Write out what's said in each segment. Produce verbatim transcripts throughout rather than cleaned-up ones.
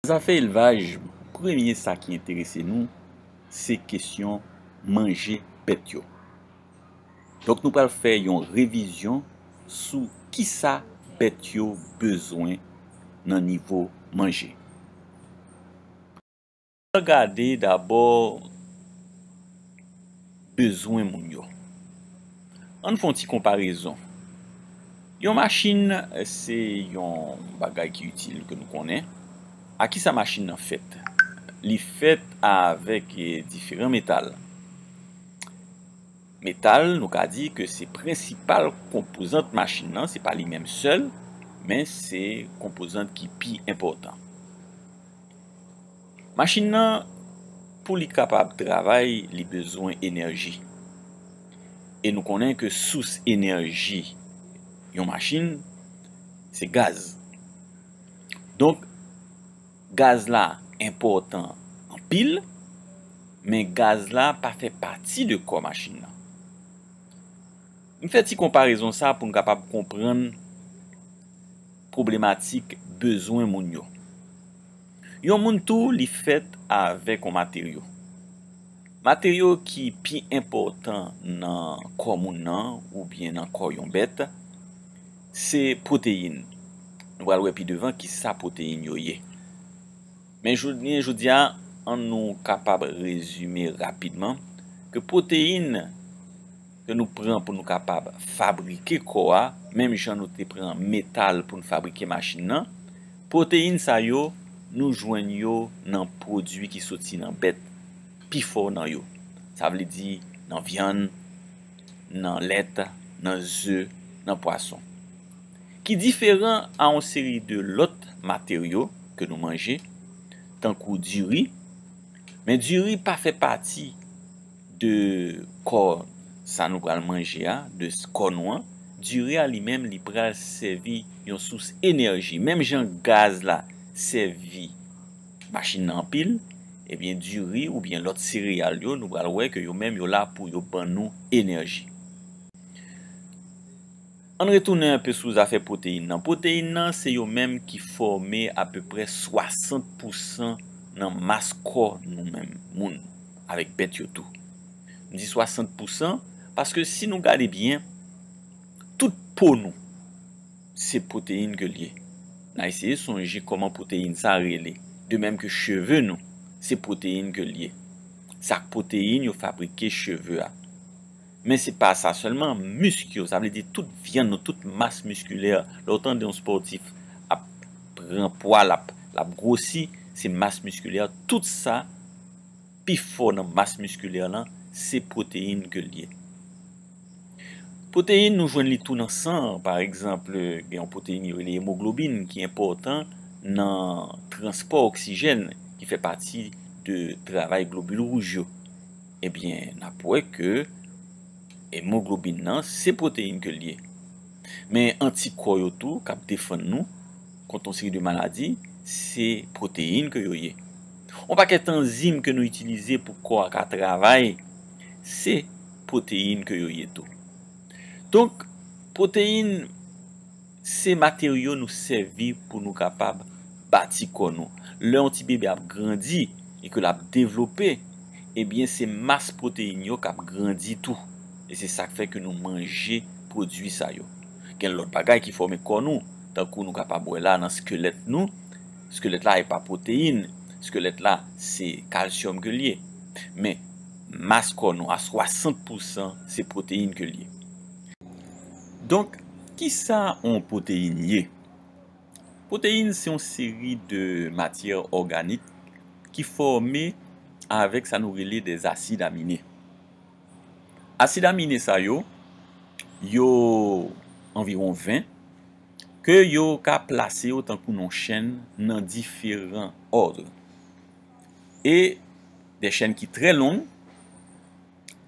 Nan zafè elvaj, premye sa ki enterese nou, se kesyon manje bèt yo. Donk, nou pral fè yon revizyon sou kisa bèt yo bezwen nan nivo manje. Ann gade dabò bezwen moun yo. Ann fè yon ti konparezon. Yon machin, se yon bagay ki itil ke nou konnen. A kisa machin nan fèt? Li fèt avèk, eh, diferan metal. Metal, nou ka di ke se prensipal konpozant machin nan, se pa li menm sèl, men se konpozant ki pi enpòtan. Machin nan, pou li kapab travay, li bezwen enèji. E nou konnen ke sous enèji yon machin, se gaz. Donk, gaz la enpòtan anpil, men gaz la pa fè pati de kò machin nan. M fè ti konparezon sa pou n kapab konprann pwoblematik bezwen moun yo. Yon moun tou, li fèt avèk yon materyo. Materyo ki pi enpòtan nan kò moun nan oubyen nan kò yon bèt, se pwoteyin. Nou pral wè pi devan kisa pwoteyin yo ye. Men jounen jodi a, ann nou kapab rezime rapidman ke pwoteyin ke nou pran pou nou kapab fabrike kò a, menm jan nou te pran metal pou n fabrike machin nan, pwoteyin sa yo, nou jwenn yo nan pwodui ki soti nan bèt, pifò nan yo. Sa vle di nan vyann, nan lèt, nan ze, nan pwason. Ki diferan a yon seri de lòt materyo ke nou manje, tankou diri. Men diri pa fè pati de kò sa nou pral manje a, de s-, kò nou an. Diri a li menm, li pral sèvi yon sous enèji. Menm jan gaz la sèvi machin nan anpil, ebyen, diri oubyen lòt sereyal yo, nou pral wè ke yo menm, yo la pou yo ban nou enèji. Ann retounen enpe sou zafè pwoteyin nan. Pwoteyin nan, se yo menm ki fòme apeprè swasant pousan nan mas kò nou menm, moun, avèk bèt yo tou. M di swasant pousan, paske si nou gade byen, tout po nou, se pwoteyin ke l ye. N a eseye sonje kòman pwoteyin sa rele. De menm ke cheve nou, se pwoteyin ke l ye. Se ak pwoteyin yo fabrike cheve a. Men se pa sa sèlman, misk yo, sa vle di tout vyann nou, tout mas miskilè. Lè w tande yon spòtif ap pran pwa, l ap, l ap gwosi, se mas miskilè. Tout sa, pifò nan mas miskilè lan, se pwoteyin ke l ye. Pwoteyin, nou jwenn li tou nan san an. Pa egzanp, gen yon pwoteyin yo rele emoglobin ki enpòtan nan transpò oksijèn ki fè pati de travay globil wouj yo. Ebyen, n ap wè ke emoglobin nan, se pwoteyin ke l ye. Men antikò yo tou, k ap defann nou kont yon seri de maladi, se pwoteyin ke yo ye. Yon pakèt anzim ke nou itilize pou kò a ka travay, se pwoteyin ke yo ye tou. Donk, pwoteyin, se materyo nou sèvi pou nou kapab bati kò nou. Lè yon ti bebe ap grandi e ke l ap devlope, ebyen, se mas pwoteyin yo k ap grandi tou. E se sa k fè ke nou manje pwodui sa yo. Gen lòt bagay ki fòme kò nou, tankou nou kapab wè la nan skelèt nou. Skelèt la e pa pwoteyin. Skelèt la, se kalsyòm ke l ye. Men, mas kò nou a swasant pousan, se pwoteyin ke l ye. Donk, kisa yon pwoteyin ye? Pwoteyin se yon seri de matyè òganik ki fòme avèk sa nou rele dè asid amine. Asid amine sa yo, yo anviwon ven, ke yo ka plase yo tankou yon chèn nan diferan òd. E de chèn ki trè long,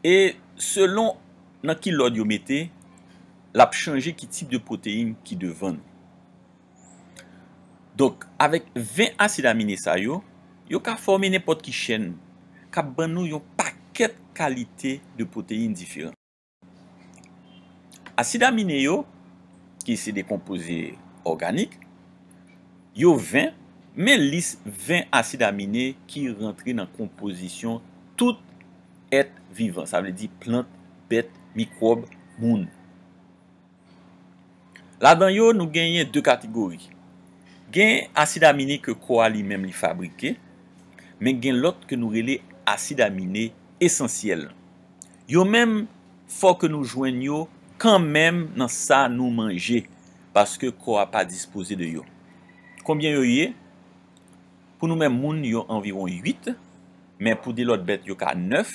e selon nan ki lòd yo mete, l ap chanje ki tip de pwoteyin ki devan nou. Donk, avèk ven asid amine sa yo, yo ka fòme nenpòt ki chèn k ap ban nou yon pakèt kalite de pwoteyin diferan. Asid amine yo, ki se de konpoze òganik, yo ven, Men lis ven asid amine ki rantre nan konpozisyon tout èt vivan, sa vle di plant, bèt, mikwòb, moun. Ladan yo, nou genyen de kategori. Gen asid amine ke kò a li menm li fabrike, men gen lòt ke nou rele asid amine esansyèl. Yo menm, fò ke nou jwenn yo kanmenm nan sa nou manje, paske kò a pa dispoze de yo. Konbyen yo ye? Pou nou menm moun, yo anviwon uit, men pou de lòt bèt, yo ka nèf.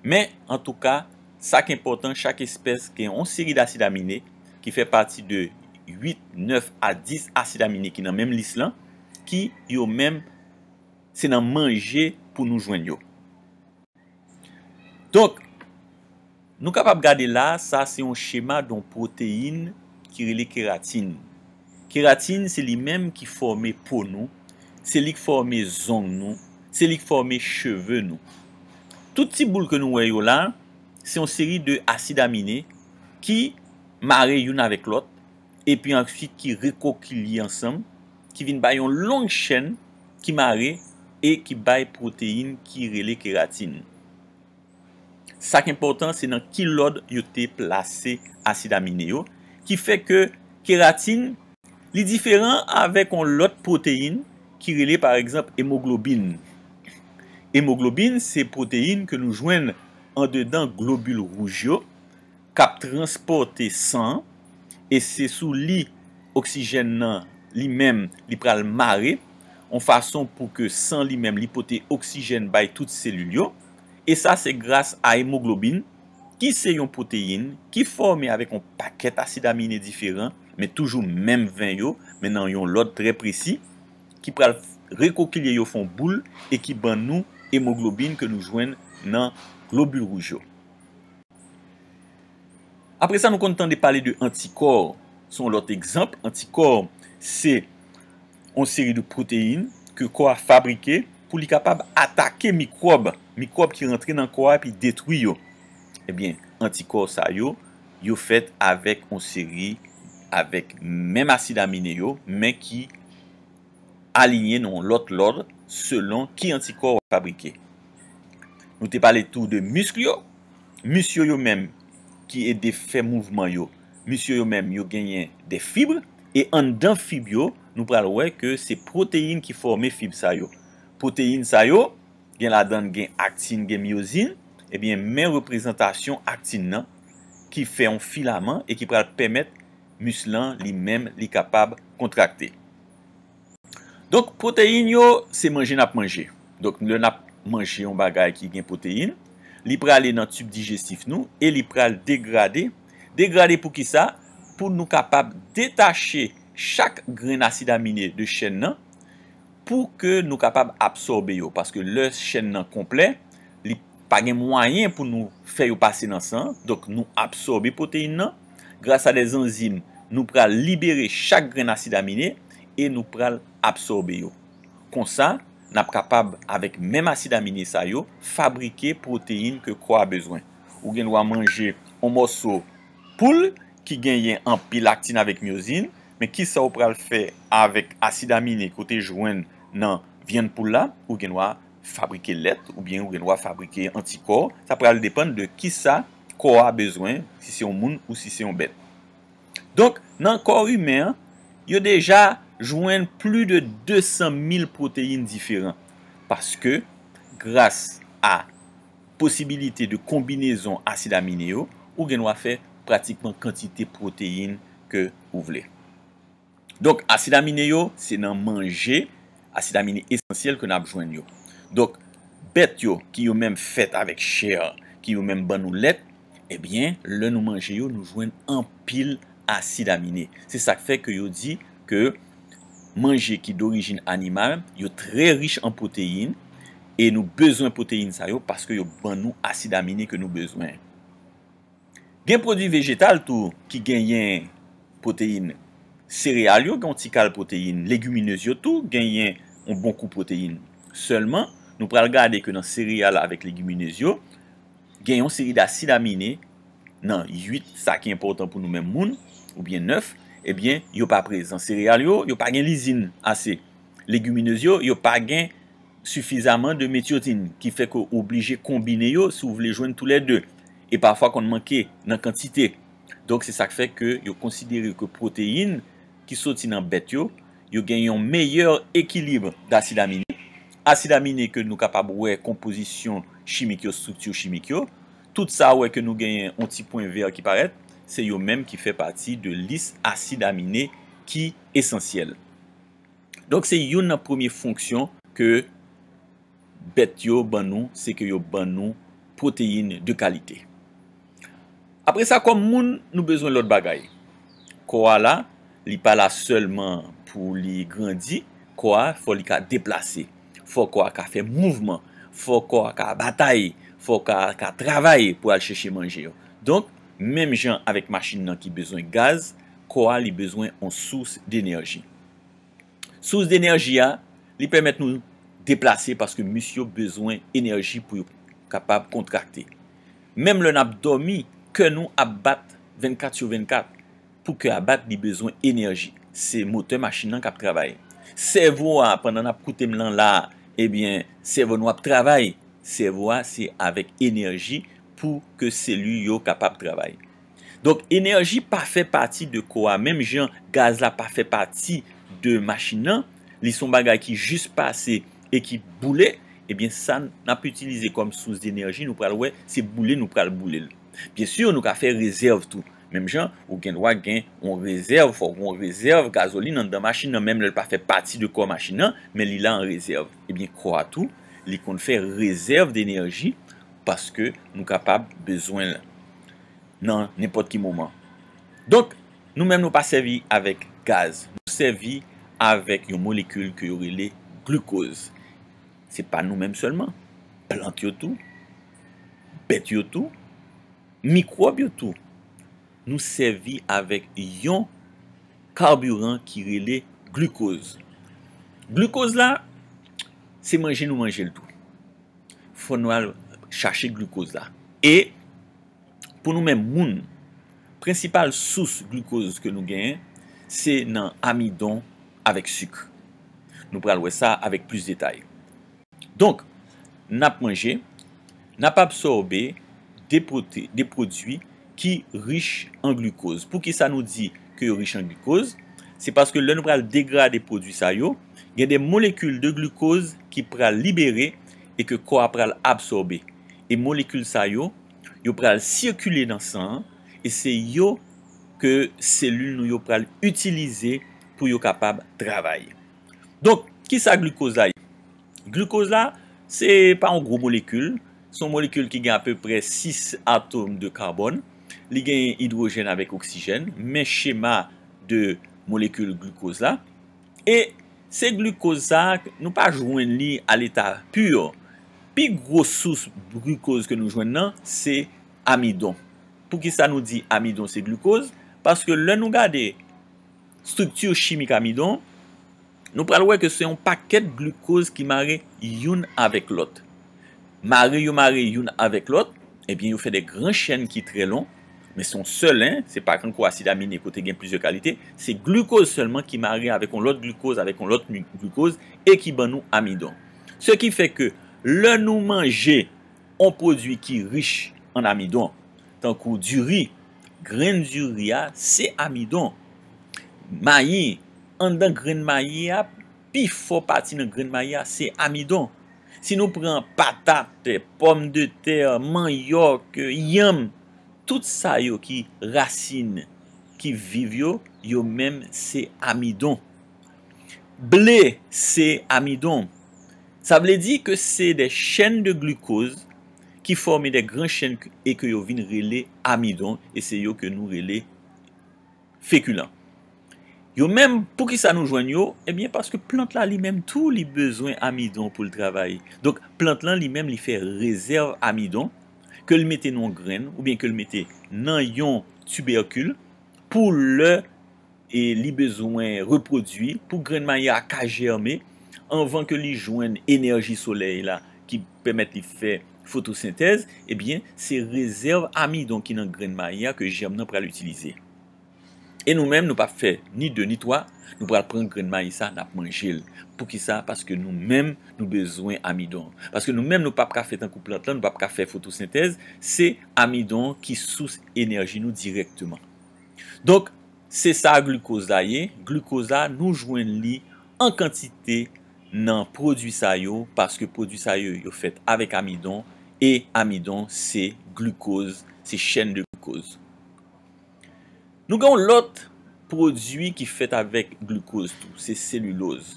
Men, antouka, sa k enpòtan, chak espès gen yon seri dasid amine ki fè pati de uit, nèf a dis asid amine ki nan menm lis lan, ki yo menm, se nan manje pou nou jwenn yo. Donk, nou kapab gade la, sa se yon chema de yon pwoteyin ki rele keratin. Keratin, se li menm ki fòme po nou, se li k fòme zong nou, se li k fòme cheve nou. Tout ti boul ke nou wè yo la, se yon seri de asid amine ki mare youn avèk lòt, epi answit ki rekokilye ansanm, ki vin bay yon long chèn ki mare e ki bay pwoteyin ki rele keratin. Sa k enpòtan, se nan ki lòd yo te plase asid amine yo, ki fè ke keratin, li diferan avèk yon lòt pwoteyin ki rele, pa egzanp, emoglobin. Emoglobin, se pwoteyin ke nou jwenn andedan globil wouj yo, k ap transpòte san an, e se sou li oksijèn nan li menm li pral mare, yon fason pou ke san li menm li pote oksijèn bay tout selil yo, e sa se gras a emoglobin, ki se yon pwoteyin ki fòme avèk yon pakèt asid amine diferan, men toujou menm ven yo, men nan yon lòd trè presi, ki pral rekokilye yo fè yon boul e ki ban nou emoglobin ke nou jwenn nan globil wouj yo. Apre sa, nou konn tande pale de antikò. Se yon lòt egzanp, antikò, se yon seri de pwoteyin ke kò a fabrike pou li kapab atake mikwòb, mikwòb ki rantre nan kò a epi detwi yo. Ebyen, antikò sa yo, yo fèt avèk yon seri, avèk menm asid amine yo, men ki aliyen nan yon lòt lòd selon ki antikò w ap fabrike. Nou te pale tou de misk yo. Misk yo, yo menm ki ede fè mouvman yo. Misk yo, yo menm, yo genyen de fib. E anndan fib yo, nou pral wè ke se pwoteyin ki fòme fib sa yo. Pwoteyin sa yo, gen ladan l gen aktin, gen myozin. Ebyen, men reprezantasyon aktin nan ki fè yon filaman e ki pral pèmèt misk lan li menm li kapab kontrakte. Donk, pwoteyin yo, se manje n ap manje. Donk, lè n ap manje yon bagay ki gen pwoteyin, li prale nan tib dijestif nou e li pral degrade. Degrade pou ki sa? Pou nou kapab detache chak grenn asid amine de chèn nan, pou ke nou kapab absòbe yo. Paske lè chèn nan konplè, li pa gen mwayen pou nou fè yo pase nan san an. Donk, nou absòbe pwoteyin nan. Gras a de zanzim, nou pral libere chak grenn asid amine e nou pral absòbe yo. Konsa, n ap kapab, avèk menm asid amine sa yo, fabrike pwoteyin ke kò a bezwen. Ou gen dwa manje yon mòso poul ki genyen anpil aktin avèk myozin, men kisa w pral fè avèk asid amine ke w te jwenn nan vyann poul la? Ou gen dwa fabrike lèt, oubyen ou gen dwa fabrike antikò. Sa pral depann de kisa kò a bezwen, si se yon moun ou si se yon bèt. Donk, nan kò imen an, yo deja jwenn plis de de san mil pwoteyin diferan. Paske, gras a posibilite de konbinezon asid amine yo, ou gen dwa fè pratikman kantite pwoteyin ke ou vle. Donk, asid amine yo, se nan manje, asid amine esansyèl ke n ap jwenn yo. Donk, bèt yo, ki yo menm fèt avèk chè, ki yo menm ban nou lèt, ebyen, lè nou manje yo, nou jwenn anpil asid amine. Se sa k fè ke yo di ke manje ki dorijin animal, yo trè rich an pwoteyin, e nou bezwen pwoteyin sa yo paske yo ban nou asid amine ke nou bezwen. Gen pwodui vejetal tou ki genyen pwoteyin. Sereyal yo gen yon ti kal pwoteyin. Legiminez yo tou genyen yon bon kou pwoteyin. Sèlman, nou pral gade ke nan sereyal avèk legiminez yo, gen yon seri dasid amine nan uit, sa ki enpòtan pou nou menm moun, oubyen nèf, ebyen, yo pa prezan. Sereyal yo, yo pa gen lizin ase. legiminez yo, yo pa gen sifizaman de metyotin, ki fè ke w oblije konbine yo si w vle jwenn toulède. E pafwa konn manke nan kantite. Donk, se sa k fè ke yo konsidere ke pwoteyin ki soti nan bèt yo, yo gen yon meyè ekilib dasid amine. Asid amine ke nou kapab wè konpozisyon chimik yo, estrikti chimik yo. Tout sa w wè ke nou genyen yon ti pwen vè ki parèt, se yo menm ki fè pati de lis asid amine ki esansyèl. Donk, se youn nan premye fonksyon ke bèt yo ban nou, se ke yo ban nou pwoteyin de kalite. Apre sa, kòm moun, nou bezwen lòt bagay. Kò a la, li pa la sèlman pou li grandi, kò a, fò li ka deplase, fò kò a ka fè mouvman, fò kò a ka batay, fò kò a ka travay pou al chèche manje yo. Donk, menm jan avèk machin nan ki bezwen gaz, kò a li bezwen yon sous denèji. Sous denèji a, li pèmèt nou deplase paske mis yo bezwen enèji pou yo kapab kontrakte. Menm lè n ap dòmi, kè nou ap bat vennkat sou vennkat. Pou kè a bat, li bezwen enèji. Se motè machin nan k ap travay. Sèvo a, pandan n ap koute m lan la, ebyen, sèvo nou ap travay. Sèvo a, se avèk enèji pou ke seli yo kapab travay. Donk, enèji pa fè pati de kò a, menm jan gaz la pa fè pati de machin nan, li se yon bagay ki jis pase e ki boule, ebyen, sa n ap itilize kòm sous denèji, nou pral wè, se boule nou pral boule l. Byen si, nou ka fè rezèv tou. Menm jan, ou gen dwa gen yon rezèv, fò w gen yon rezèv gazolin anndan machin nan, menm lè l pa fè pati de kò machin nan, men li la an rezèv. Ebyen, kò a tou, li konn fè rezèv denèji, paske nou kapab bezwen l nan nenpòt ki moman. Donk, nou menm nou pa sèvi avèk gaz. Nou sèvi avèk yon molekil ke yo rele glikoz. Se pa nou menm sèlman. Plant yo tou, bèt yo tou, mikwòb yo tou. Nou sèvi avèk yon kabiran ki rele glikoz. Glikoz la, se manje nou manje l tou. Fò nou al chache glikoz la. E pou nou menm moun, prensipal sous glikoz ke nou genyen, se nan amidon avèk sik. Nou pral wè sa avèk plis detay. Donk, n ap manje, n ap absòbe de pwote-, de pwodui ki rich an glikoz. Poukisa nou di ke yo rich an glikoz? Se paske lè nou pral degrade pwodui sa yo, gen de molekil de glikoz ki pral libere e ke kò a pral absòbe. E molekil sa yo, yo pral sikile nan san an, e se yo ke selil nou yo pral itilize pou yo kapab travay. Donk, kisa glikoz la ye? Glikoz la, se pa yon gwo molekil, se yon molekil ki gen apeprè sis atòm de kabòn. Li gen idwojèn avèk oksijèn, men chema de molekil glikoz la. E se glikoz sa, nou pa jwenn li a leta pi. Pi gwo sous glikoz ke nou jwenn nan, se amidon. Poukisa nou di amidon se glikoz? Paske lè nou gade estrikti chimik amidon, nou pral wè ke se yon pakèt glikoz ki mare youn avèk lòt. Mare yo mare youn avèk lòt, ebyen, yo fè de gran chèn ki trè lon, men se yon sèl, en, se pa tankou asid amine kote gen plizyè kalite, se glikoz sèlman ki mare avèk yon lòt glikoz, avèk yon lòt mi-, glikoz, e ki ban nou amidon. Se ki fè ke lè nou manje yon pwodui ki rich an amidon, tankou diri, grenn diri a, se amidon. Mayi, anndan grenn mayi a, pi fò pati nan grenn mayi a, se amidon. Si nou pran patat, pòmdetè, manyòk, yanm, tout sa yo ki rasin ki viv yo, yo menm se amidon. Ble se amidon. Sa vle di ke se de chèn de glikoz ki fòme de gran chèn e ke yo vin rele amidon, e se yo ke nou rele fekilan. Yo menm, poukisa nou jwenn yo? Ebyen, paske plant la li menm tou, li bezwen amidon pou l travay. Donk, plant lan li menm, li fè rezèv amidon, ke l mete nan yon grenn, oubyen ke l mete nan yon tibèkil, pou lè e li bezwen repwodui, pou grenn mayi a ka jèmen, anvan ke li jwenn enèji solèy la ki pèmèt li fè fotosentèz, ebyen, se rezèv amidon ki nan grenn mayi a ke jèm nan pral itilize. E nou menm, nou p ap fè ni de ni twa, nou pral pran grenn mayi sa, n ap manje l. Poukisa? Paske nou menm, nou bezwen amidon. Paske nou menm, nou p ap ka fè tankou plant lan, nou p ap ka fè fotosentèz, se amidon ki sous enèji nou dirèkteman. Donk, se sa glikoz la ye. Glikoz la, nou jwenn li an kantite nan pwodui sa yo, paske pwodui sa yo, yo fèt avèk amidon, e amidon, se glikoz, se chèn de glikoz. Nou gen yon lòt pwodui ki fèt avèk glikoz tou, se seliloz.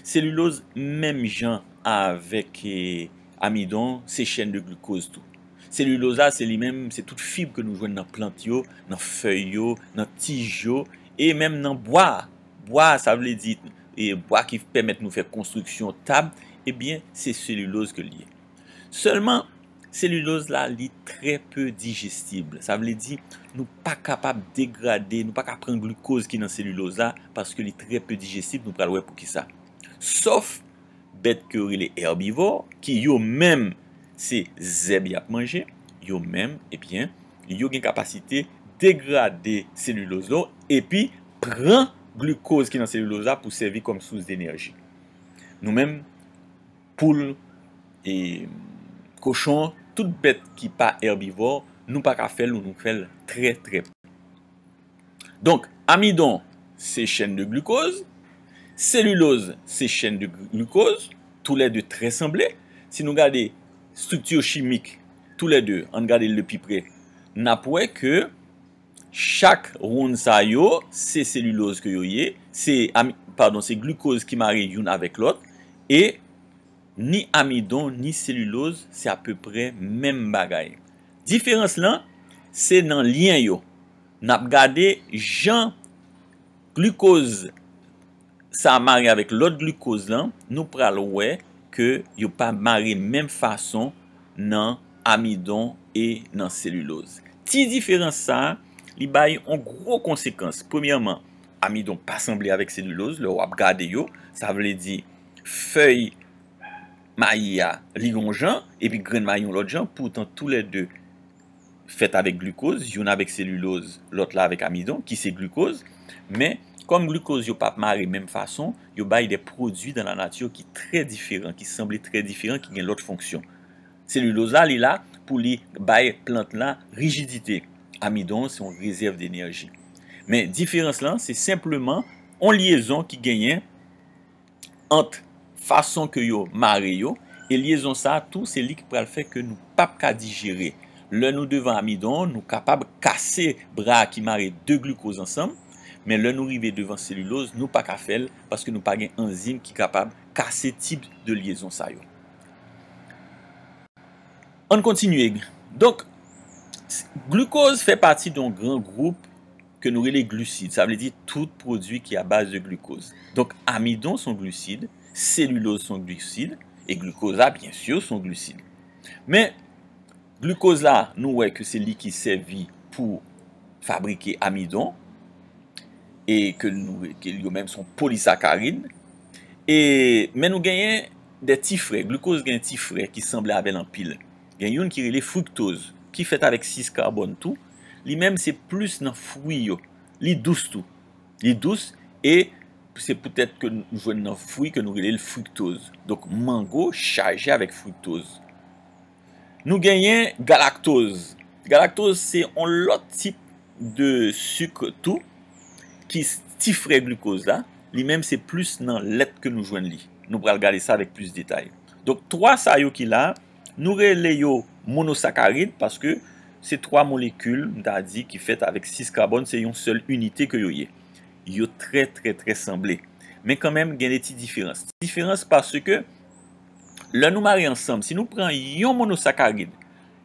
Seliloz, menm jan avèk, eh, amidon, se chèn de glikoz tou. Seliloz la, se li menm, se tout fib ke nou jwenn nan plant yo, nan fèy yo, nan tij yo, e menm nan bwa. Bwa, sa vle di, e bwa ki pèmèt nou fè konstriksyon tab, ebyen, se seliloz ke l ye. Sèlman, seliloz la, li trè pe dijestib. Sa vle di, nou pa kapab degrade, nou pa ka pran glikoz ki nan seliloz la, paske li trè pe dijestib, nou pral wè poukisa. Sòf bèt ke yo rele èbivò, ki yo menm, se zèb y ap manje, yo menm, ebyen, yo gen kapasite degrade seliloz la, epi pran glikoz ki nan seliloz la pou sèvi kòm sous denèji. Nou menm, poul, e kochon, tout bèt ki pa èbivò, nou pa ka fè l ou nou fè l trè, trè. Donk, amidon, se chèn de glikoz, seliloz, se chèn de glikoz, toulède trè sanble. Si nou gade estrikti chimik, toulède, ann gade l de pi pre, n ap wè ke chak wonn sa yo, se seliloz ke yo ye, se ami-, padon, se glikoz ki mare youn avèk lòt, e ni amidon, ni seliloz, se apeprè menm bagay. Diferans lan, se nan lyen yo. N ap gade jan glikoz sa mare avèk lòt glikoz lan, nou pral wè ke yo pa mare menm fason nan amidon e nan seliloz. Ti diferans sa a, li bay yon gwo konsekans. Premyèman, amidon pa sanble avèk seliloz, lè w ap gade yo, sa vle di fèy mayi a, li yon jan, epi grenn mayi yon lòt jan, poutan toulède fèt avèk glikoz, youn avèk seliloz, lòt la avèk amidon, ki se glikoz. Men, kòm glikoz yo p ap mare menm fason, yo bay de pwodui dan la nati ki trè diferan, ki sanble trè diferan, ki gen lòt fonksyon. Seliloz la, li la pou li bay plant la rijidite. Amidon, se yon rezèv denèji. Men, diferans lan, se senpleman yon lyezon ki genyen ant fason ke yo mare yo, e lyezon sa a tou, se li ki pral fè ke nou p ap ka dijere. Lè nou devan amidon, nou kapab kase bra ki mare de glikoz ansanm, men lè nou rive devan seliloz, nou pa ka fè l, paske nou pa gen anzim ki kapab kase tip de lyezon sa yo. Ann kontinye. Donk, s-, glikoz fè pati de yon gran gwoup ke nou rele glisid. Sa vle di tout pwodui ki a baz de glikoz. Donk, amidon se yon glisid, seliloz se yon glisid, e glikoz la, byen si, se yon glisid. Men, glikoz la, nou wè ke se li ki sèvi pou fabrike amidon, e ke nou, ke yo menm se yon polisakarid. E, men nou genyen de ti frè. Glikoz gen ti frè ki sanble avè l anpil. Gen youn ki rele friktoz, ki fèt avèk sis kabòn tou. Li menm se plis nan fwi yo. Li dous tou. Li dous e se poutèt ke nou jwenn nan fwi ke nou rele l friktoz. Donk, mango chaje avèk friktoz. Nou genyen galaktoz. Galaktoz se yon lòt tip de sik tou, ki s-, ti frè glikoz la. Li menm se plis nan lèt ke nou jwenn li. Nou pral gade sa avèk plis detay. Donk, twa sa yo ki la, nou rele yo monosakarid paske se twa molekil, m ta di, ki fèt avèk sis kabòn, se yon sèl inite ke yo ye. Yo trè, trè, trè sanble. Men kanmenm, gen de ti diferans. Ti diferans paske lè nou mare ansanm, si nou pran yon monosakarid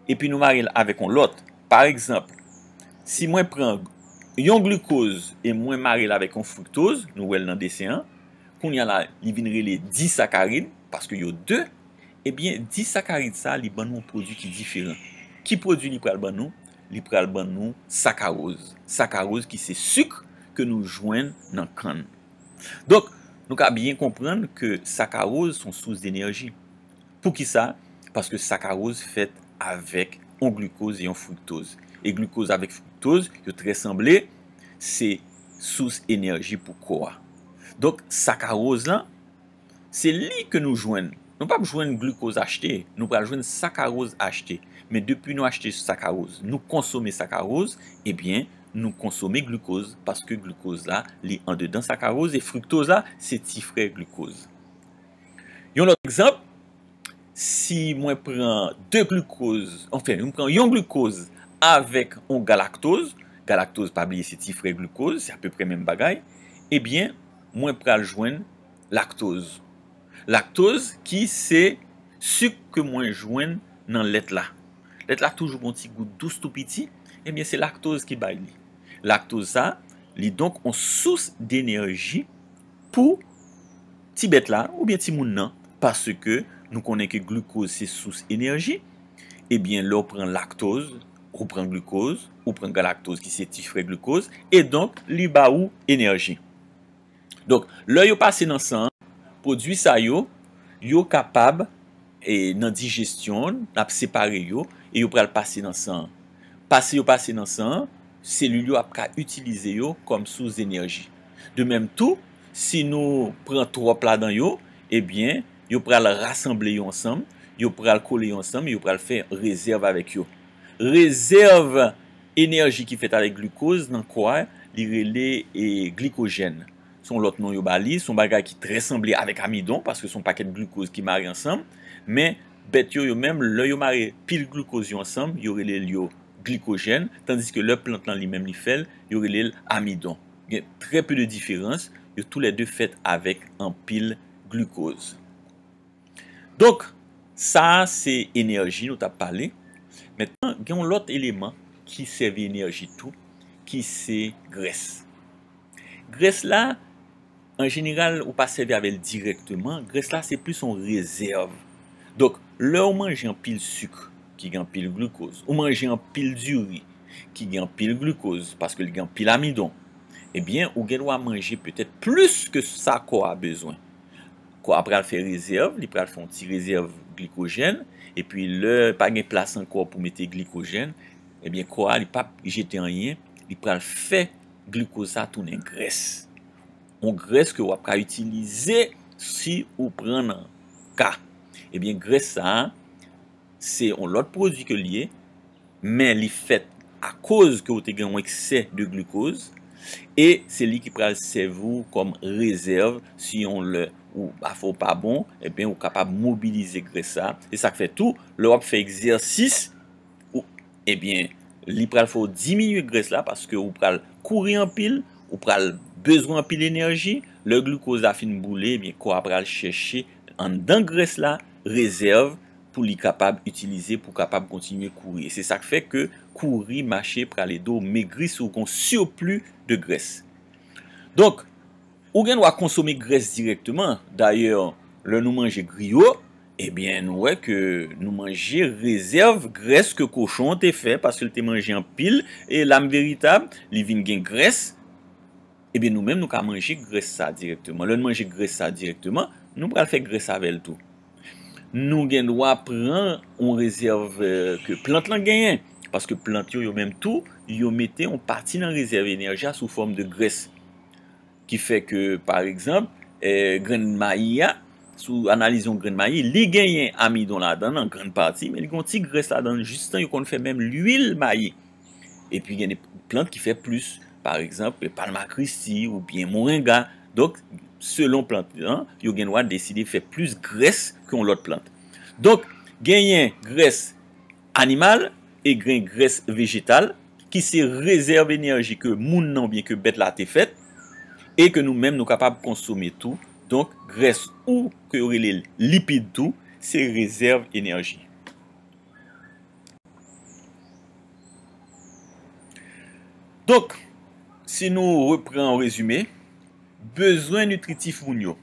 epi nou mare l avèk yon lòt, pa egzanp, si mwen pran yon glikoz e mwen mare l avèk yon friktoz, nou wè l nan desen an, kounye a la, li vin rele disakarid, paske yo de, ebyen, disakarid sa, li ban nou yon pwodui ki diferan. Ki pwodui li pral ban nou? Li pral ban nou sakaroz. Sakaroz ki se sik ke nou jwenn nan kann. Donk, nou ka byen konprann ke sakaroz se yon sous denèji. Poukisa? Paske sakaroz fèt avèk yon glikoz e yon friktoz. E glikoz avèk friktoz, yo trè sanble. se sous enèji pou kò a. Donk, sakaroz lan, se li ke nou jwenn. Nou p ap jwenn glikoz achte, nou pral jwenn sakaroz achte. Men depi nou achte sakaroz, nou konsome sakaroz, ebyen, nou konsome glikoz, paske glikoz la, li andedan sakaroz, e friktoz la, se ti frè glikoz. Yon lòt egzanp, si mwen pran de glikoz, anfen, mwen pran yon glikoz avèk yon galaktoz, galaktoz, pa bliye, se ti frè glikoz, se apeprè menm bagay, ebyen, mwen pral jwenn laktoz. Laktoz ki se sik ke mwen jwenn nan lèt la. Lèt la toujou gon ti gout dous tou piti, ebyen, se laktoz ki bay li. Laktoz sa, li donk yon sous denèji pou ti bèt la oubyen timoun nan, paske nou konnen ke glikoz se sous enèji, ebyen, lè w pran laktoz, ou pran glikoz, ou pran galaktoz ki se ti frè glikoz, e donk, li ba ou enèji. Donk, lè yo pase nan san an, pwodui sa yo, yo kapab, e, nan dijesyon, n ap separe yo, e yo pral pase nan san an. Pase yo pase nan san an, selil yo ap ka itilize yo kòm sous enèji. De menm tou, si nou pran twòp ladan yo, ebyen, yo pral rasanble yo ansanm, yo pral kole yo ansanm, yo pral fè rezèv avèk yo. Rezèv enèji ki fèt avèk glikoz nan kò a, li rele, e, glikojèn. Se yon lòt non yo ba li, se yon bagay ki trè sanble avèk amidon, paske se yon pakèt glikoz ki mare ansanm. Men, bèt yo, yo menm, lè yo mare pil glikoz yo ansanm, yo rele l yo glikojèn, tandiske lè plant lan li menm li fè l, yo rele l amidon. Gen trè pe de diferans, yo toulède fèt avèk anpil glikoz. Donk, sa a se enèji nou t ap pale. Mentnan, gen yon lòt eleman ki sèvi enèji tou, ki se grès. Grès la, an jeneral, ou pa sèvi avè l dirèkteman. Grès la, se plis yon rezèv. Donk, lè w manje anpil sik ki gen anpil glikoz, ou manje anpil diri ki gen anpil glikoz, paske li gen anpil amidon, ebyen, ou gen dwa manje petèt plis ke sa kò a bezwen. Kò a pral fè rezèv, li pral fè yon ti rezèv glikojèn, epi lè pa gen plas ankò pou mete glikojèn, ebyen, kò a, li p ap jete anyen, li pral fè glikoz sa tounen grès. Yon grès ke w ap ka itilize si ou pran nan ka. Ebyen, grès sa a, se yon lòt pwodui ke l ye, men li fèt akoz ke w te gen yon eksè de glikoz, e se li ki pral sèvi w kòm rezèv si yon lè ou afè w pa bon, ebyen, ou kapab mobilize grès sa. E sa k fè tou, lè w ap fè egzèsis, ou, ebyen, li pral fè w diminye grès la paske ou pral kouri anpil, ou pral bezwen anpil enèji. Lè glikoz la fin boule, ebyen, kò a pral chèche anndan grès la rezèv pou li kapab itilize, pou kapab kontinye kouri. E se sa k fè ke kouri, mache pral ede w megri si w gen yon sipli de grès. Donk, ou gen dwa konsome grès dirèkteman. Dayè, lè nou manje griyo, ebyen, nou wè ke nou manje rezèv grès ke kochon an te fè, paske l te manje anpil, e lam veritab, li vin gen grès. Ebyen, nou menm, nou ka manje grès sa dirèkteman. Lè n manje grès sa dirèkteman, nou pral fè grès avè l tou. Nou gen dwa pran yon rezèv, eh, ke plant lan genyen, paske plant yo, yo menm tou, yo mete yon pati nan rezèv enèji a sou fòm de grès. Ki fè ke, pa egzanp, eh, grenn mayi a, si w analize yon grenn mayi, li genyen amidon ladan l, an grenn pati, men li gen yon ti grès ladan l, jistan yo konn fè menm lwil mayi. Epi gen de plant ki fè plis, pa egzanp, palmakristi oubyen morenga. Donk, selon plant lan, yo gen dwa deside fè plis grès ke yon lòt plant. Donk, genyen grès animal e gen grès vejetal, ki se rezèv enèji ke moun nan oubyen ke bèt la te fèt, e ke nou menm nou kapab konsome tou. Donk, grès ou ke yo rele l lipid tou, se rezèv enèji. Donk, si nou repran an rezime, bezwen nitritif moun yo,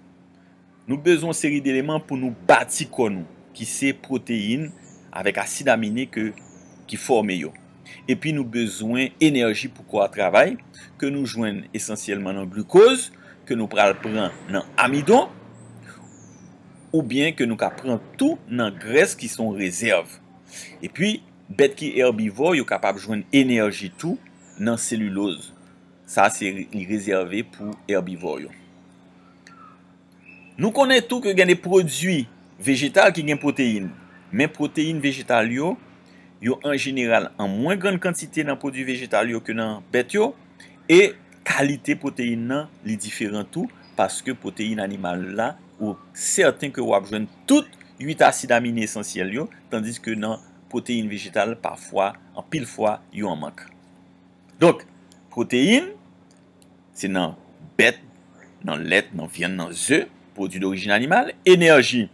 nou bezwen yon seri de eleman pou nou bati kò nou, ki se pwoteyin avèk asid amine ke, ki fòme yo. Epi nou bezwen enèji pou kò a travay, ke nou jwenn esansyèlman nan glikoz, ke nou pral pran nan amidon, oubyen ke nou ka pran tou nan grès ki se yon rezèv. Epi, bèt ki èbivò, yo kapab jwenn enèji tou nan seliloz. Sa se li rezève pou èbivò yo. Nou konnen tou ke gen de pwodui vejetal ki gen pwoteyin, men pwoteyin vejetal yo, yo an jeneral an mwen grann kantite nan pwodui vejetal yo ke nan bèt yo, e kalite pwoteyin nan, li diferan tou, paske pwoteyin animal la, ou sèten ke w ap jwenn tout uit asid amine esansyèl yo, tandiske nan pwoteyin vejetal, pafwa, anpil fwa, yo an mank. Donk, pwoteyin, se nan bèt, nan lèt, nan vyann, nan ze, pwodui dorijin animal. Enèji,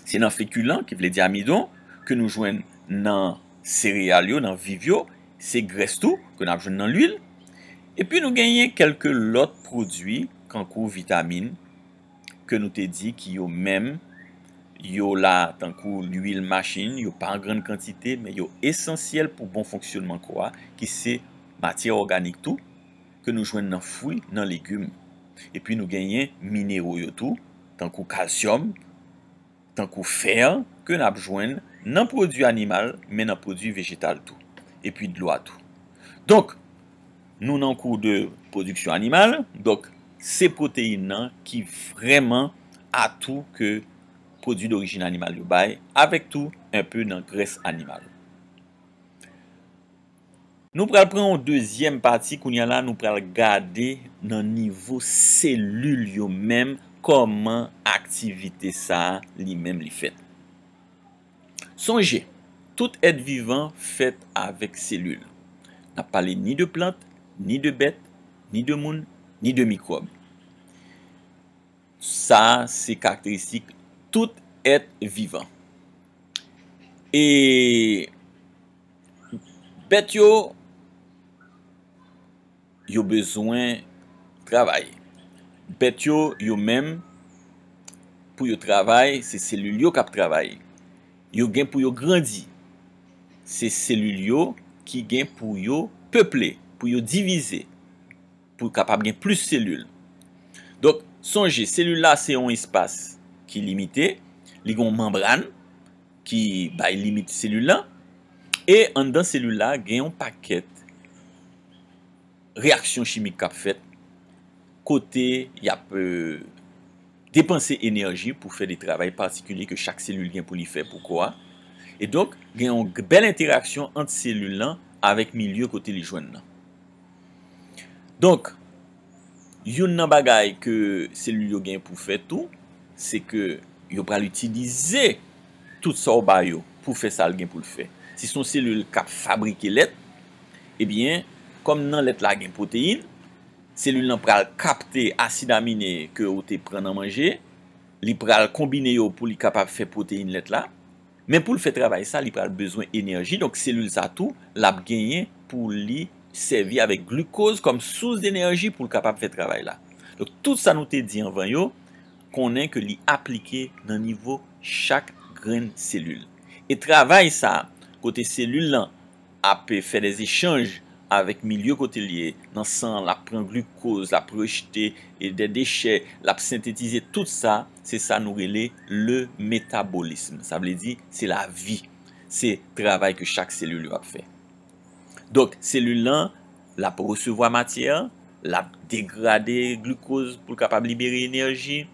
se nan fekilan, ki vle di amidon, ke nou jwenn nan sereyal yo, nan viv yo. Se grès tou, ke n ap jwenn nan lwil. Epi nou genyen kèlke lòt pwodui, kankou vitamin, ke nou te di ki yo menm, yo la tankou lwil machin, yo pa an grann kantite, men yo esansyèl pou bon fonksyònman kò a, ki se matyè òganik tou, ke nou jwenn nan fwi, nan legim. Epi nou genyen minero yo tou, tankou kalsyòm, tankou fè, ke n ap jwenn nan pwodui animal, men nan pwodui vejetal tou. Epi dlo a tou. Donk, nou nan kou de pwodiksyon animal, donk, se pwoteyin nan ki vrèman atou ke pwodui dorijin animal yo bay, avèk tou enpe nan grès animal. Nou pral pran yon dezyèm pati, kounye a la, nou pral gade nan nivo selil yo menm, kòman aktivite sa a li menm li fèt. Sonje, tout èt vivan fèt avèk selil. N ap pale ni de plant, ni de bèt, ni de moun, ni de mikwòb. Sa a se karakteristik tout èt vivan. E bèt yo, yo bezwen travay. Bèt yo, yo menm, pou yo travay, se selil yo k ap travay. Yo gen pou yo grandi. Se selil yo ki gen pou yo peple, pou yo divize, pou kapab gen plis selil. Donk, sonje, selil la se yon espas ki limite, li gen yon manbràn ki bay limit selil la, e anndan selil la, gen yon pakèt reyaksyon chimik k ap fèt, kote y ap, euh, depanse enèji pou fè de travay patikilye ke chak selil gen pou li fè pou kò a. E donk, gen yon g-, bèl entèraksyon ant selil lan avèk milye kote li jwenn nan. Donk, youn nan bagay ke selil yo gen pou fè tou, se ke yo pral itilize tout sa w ba yo pou fè sa l gen pou l fè. Si se yon selil k ap fabrike lèt, ebyen, kòm nan lèt la gen pwoteyin, selil lan pral kapte asid amine ke ou te pran nan manje, li pral konbine yo pou li kapab fè pwoteyin lèt la. Men pou l fè travay sa, li pral bezwen enèji. Donk, selil sa tou, l ap genyen pou li sèvi avèk glikoz kòm sous denèji pou l kapab fè travay la. Donk, tout sa nou te di anvan yo, konnen ke li aplike nan nivo chak grenn selil. E travay sa, kote selil lan ap fè dèzechanj avèk milye kote l ye, nan san an, l ap pran glikoz, l ap rejte, e, dè dechè, l ap sentetize tout sa, se sa nou rele le metabolism. Sa vle di, se lavi. Se travay ke chak selil yo ap fè. Donk, selil lan, l ap resevwa matyè, l ap degrade glikoz pou l kapab libere enèji,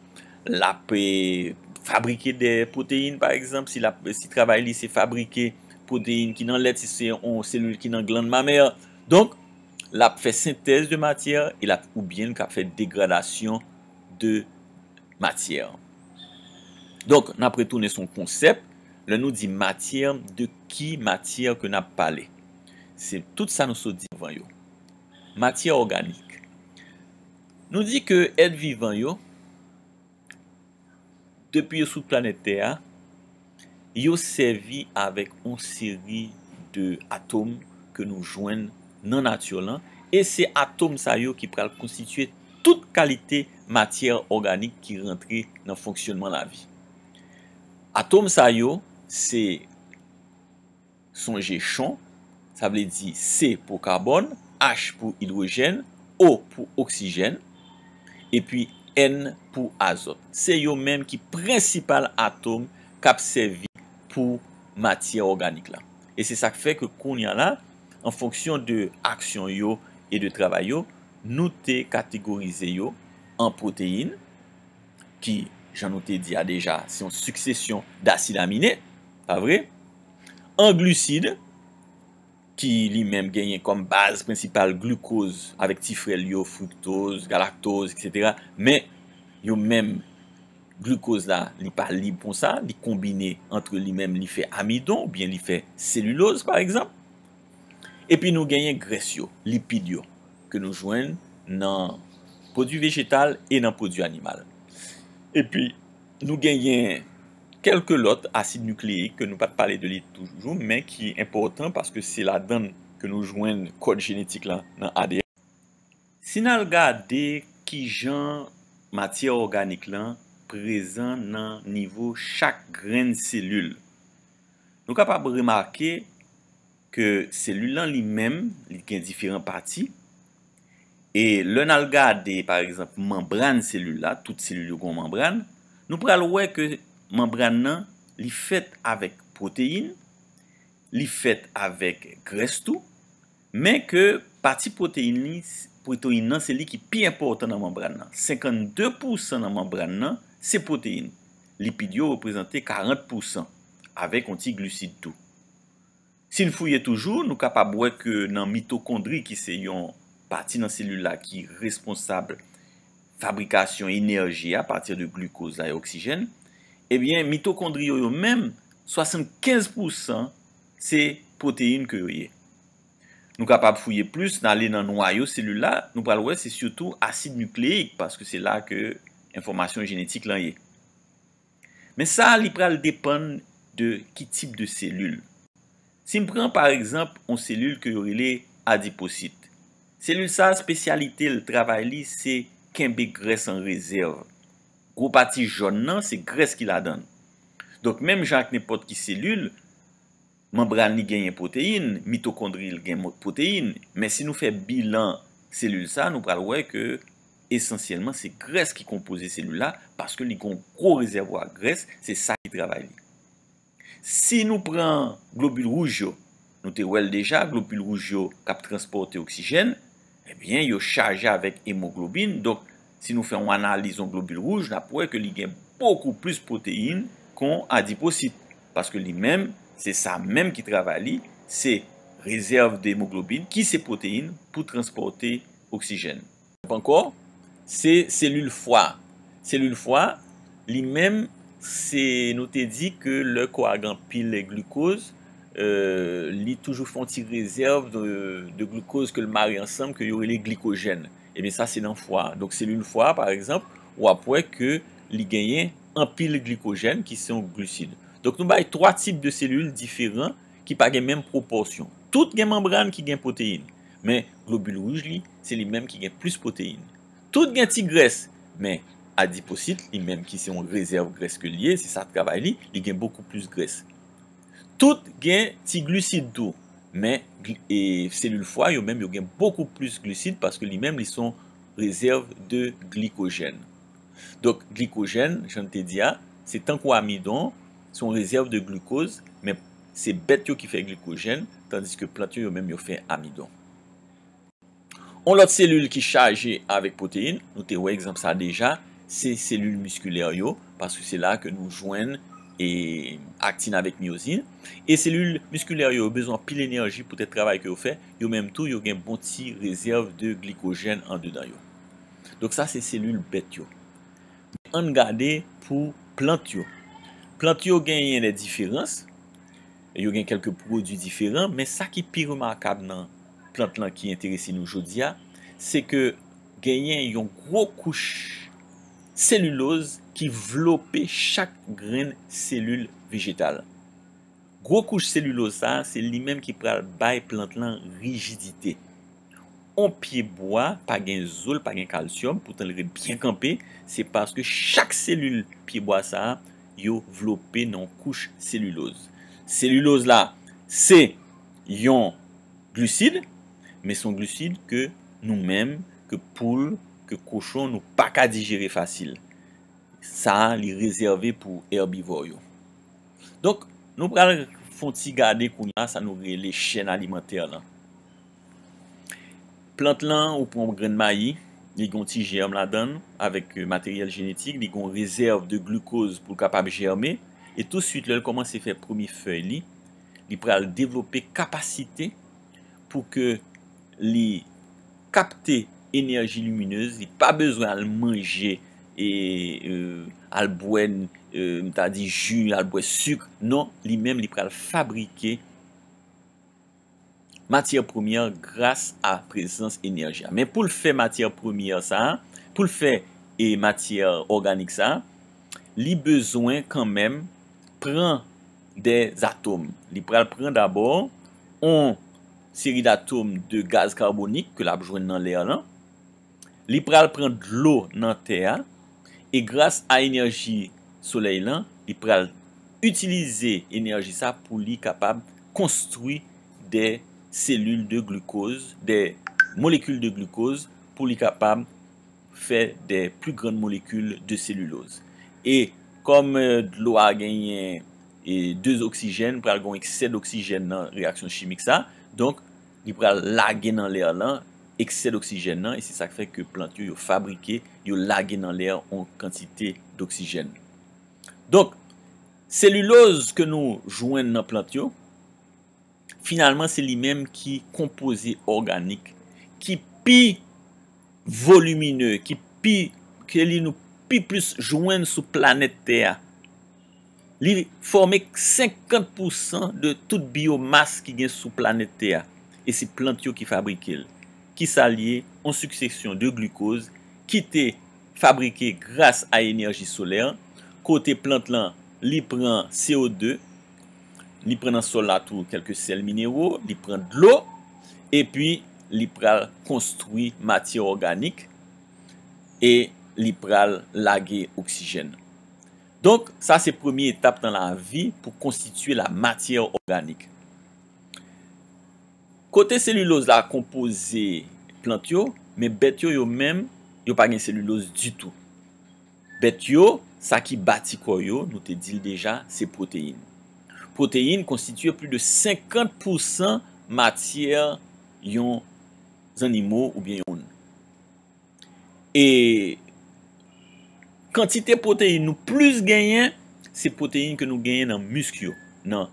l ap, e, fabrike de pwoteyin, pa egzanp, si l ap, si travay li se fabrike pwoteyin ki nan lèt, si se yon selil ki nan glann mamè. Donk, l ap fè sentèz de matyè, e l ap, oubyen l ka fè degradasyon de matyè. Donk, n ap retounen sou yon konsèp. Lè nou di matyè, de ki matyè ke n ap pale? Se tout sa nou sot di anvan yo. Matyè òganik. Nou di ke èt vivan yo, depi yo sou planèt Tè a, yo sèvi avèk yon seri de atòm ke nou jwenn nan nati lan, e se atòm sa yo ki pral konstitye tout kalite matyè òganik ki rantre nan fonksyònman lavi. Atòm sa yo, se sonje chon, sa vle di C pou kabòn, H pou idwojèn, O pou oksijèn, epi N pou azòt. Se yo menm ki prensipal atòm k ap sèvi pou matyè òganik la. E se sa k fè ke kounye a la, an fonksyon de aksyon yo e de travay yo, nou te kategorize yo an pwoteyin, ki, jan nou te di a deja, se yon siksesyon dasid amine, pa vre? An glisid, ki li menm genyen kòm baz prensipal glikoz avèk ti frè l yo, friktoz, galaktoz, etsetera. Men, yo menm, glikoz la, li pa lib konsa, li konbine ant li menm, li fè amidon oubyen li fè seliloz, pa egzanp. Epi nou genyen grès yo, lipid yo, ke nou jwenn nan pwodui vejetal e nan pwodui animal. Epi nou genyen kèlke lòt asid nikleyik ke nou pa t pale de li toujou, men ki enpòtan paske se ladan l ke nou jwenn kòd jenetik la nan A D N. Si n al gade kijan matyè òganik lan prezan nan nivo chak grenn selil, nou kapab remake ke selil lan li menm, li gen diferan pati. E lè n al gade, pa egzanp, manbràn selil la, tout selil yo gen yon manbràn, nou pral wè ke manbràn nan, li fèt avèk pwoteyin, li fèt avèk grès tou, men ke pati pwoteyin li, pwoteyin nan, se li ki pi enpòtan nan manbràn nan. Senkann de pousan nan manbràn nan, se pwoteyin. Lipid yo reprezante karant pousan, avèk yon ti glisid tou. Si n fouye toujou, nou kapab wè ke nan mitokondri, ki se yon pati nan selil la ki responsab fabrikasyon enèji a apati de glikoz la e oksijèn, ebyen, mitokondri yo, yo menm, swasannkenz pousan se pwoteyin ke yo ye. Nou kapab fouye plis, n ale nan nwayo selil la, nou pral wè se sitou asid nikleyik, paske se la ke enfòmasyon jenetik lan ye. Men sa, li pral depann de ki tip de selil. Si m pran, pa egzanp, yon selil ke yo rele adiposit. Selil sa, espesyalite l, travay li, se kenbe grès an rezèv. Gwo pati jòn nan, se grès ki ladan l. Donk, menm jan ak nenpòt ki selil, manbràn li genyen pwoteyin, mitokondri l gen mo-, pwoteyin. Men si nou fè bilan selil sa, nou pral wè ke esansyèlman se grès ki konpoze selil la, paske li gen yon gwo rezèvwa grès, se sa ki travay li. Si nou pran globil wouj yo, nou te wè l deja, globil wouj yo k ap transpòte oksijèn, ebyen, yo chaje avèk emoglobin. Donk, si nou fè yon analiz yon globil wouj, n ap wè ke li gen bokou plis pwoteyin ke yon adiposit. Paske li menm, se sa menm ki travay li, se rezèv de emoglobin, ki se pwoteyin, pou transpòte oksijèn. Ankò, se selil fwa. Selil fwa, li menm, se, nou te di ke lè kò a gen anpil glikoz, euh, li toujou fè yon ti rezèv de, de glikoz ke l mare ansanm, ke yo rele glikojèn. Ebyen, sa se nan fwa. Donk, selil fwa, pa egzanp, w ap wè ke li genyen anpil glikojèn, ki se yon glisid. Donk, nou bay twa tip de selil diferan ki pa gen menm pwopòsyon. Tout gen manbràn ki gen pwoteyin, men globil wouj li, se li menm ki gen plis pwoteyin. Tout gen ti grès, men adiposit, li menm ki se yon rezèv grès ke l ye, se sa travay li, li gen bokou plis grès. Tout gen ti glisid tou, men gli-, e, selil fwa yo menm, yo gen bokou plis glisid paske li menm, li se yon rezèv de glikojèn. Donk, glikojèn, jan n te di a, se tankou amidon, se yon rezèv de glikoz, men se bèt yo ki fè glikojèn, tandiske plant yo, yo menm, yo fè amidon. Yon lòt selil ki chaje avèk pwoteyin, nou te wè egzanp sa deja, se selil miskilè yo, paske se la ke nou jwenn, e, aktin avèk myozin. E selil miskilè yo, yo bezwen anpil enèji poutèt travay ke yo fè, yo menm tou, yo gen bon ti rezèv de glikojèn andedan yo. Donk sa se selil bèt yo. Ann gade pou plant yo. Plant yo genyen de diferans, yo gen kèlke pwodui diferan, men sa ki pi remakab nan plant lan ki enterese nou jodi a, se ke genyen yon gwo kouch seliloz ki vlope chak grenn selil vejetal. Gwo kouch seliloz sa a, se li menm ki pral bay plant lan rijidite. On pyebwa pa gen zo, l pa gen kalsyòm, poutan li ret byen kanpe, se paske chak selil pyebwa sa a, yo vlope nan yon kouch seliloz. Seliloz la, se yon glisid, men se yon glisid ke nou menm, ke poul, ke kochon, nou pa ka dijere fasil. Sa a, li rezève pou èbivò yo. Donk, nou pral fè yon ti gade kounye a sa nou rele chèn alimantè lan. Plant lan, ou pran yon grenn mayi, li gen yon ti jèm ladan l, avèk, euh, materyèl jenetik, li gen yon rezèv de glikoz pou l kapab jèmen, e touswit, lè l kòmanse fè premye fèy li, li pral devlope kapasite pou ke li kapte enèji liminez, li pa bezwen al manje e, euh, al bwè, euh, m ta di ji, al bwè sik. Non, li menm, li pral fabrike matyè premyè gras a prezans enèji a. Men pou l fè matyè premyè sa a, pou l fè, e, matyè òganik sa a, li bezwen kanmenm pran dè atòm. Li pral pran dabò yon seri datòm de gaz kabonik ke l ap jwenn nan lè lan. Li pral pran dlo nan tè a, e gras a enèji solèy lan, li pral itilize enèji sa pou li kapab konstwi dè selil de glikoz, dè molekil de glikoz, pou li kapab fè dè pli grann molekil de seliloz. E kòm, euh, dlo a genyen, e, de oksijèn, pral gen yon eksè doksijèn nan reyaksyon chimik sa. Donk, li pral lage nan lè lan eksè doksijèn nan, e se sa k fè ke plant yo, yo fabrike, yo lage nan lè yon kantite doksijèn. Donk, seliloz ke nou jwenn nan plant yo, finalman, se li menm ki konpoze òganik ki pi volimine, ki pi, ke li nou pi plis jwenn sou planèt tè a. Li fòme senkant pousan de tout biyomas ki gen sou planèt tè a. E se plant yo ki fabrike l. Kisa l ye? Yon siksesyon de glikoz ki te fabrike gras a enèji solè, kote plant lan, li pran C O de, li pran nan sòl la tou kèlke sèl minero, li pran dlo, epi li pral konstwi matyè òganik, e li pral lage oksijèn. Donk, sa se premye etap nan lavi pou konstitye la matyè òganik. Kote seliloz la konpoze plant yo, men bèt yo, yo menm, yo pa gen seliloz ditou. Bèt yo, sa ki bati kò yo, nou te di l deja, se pwoteyin. Pwoteyin konstitye plis de senkant pousan matyè yon zannimo oubyen yon moun. E kantite pwoteyin nou plis genyen, se pwoteyin ke nou genyen nan misk yo, nan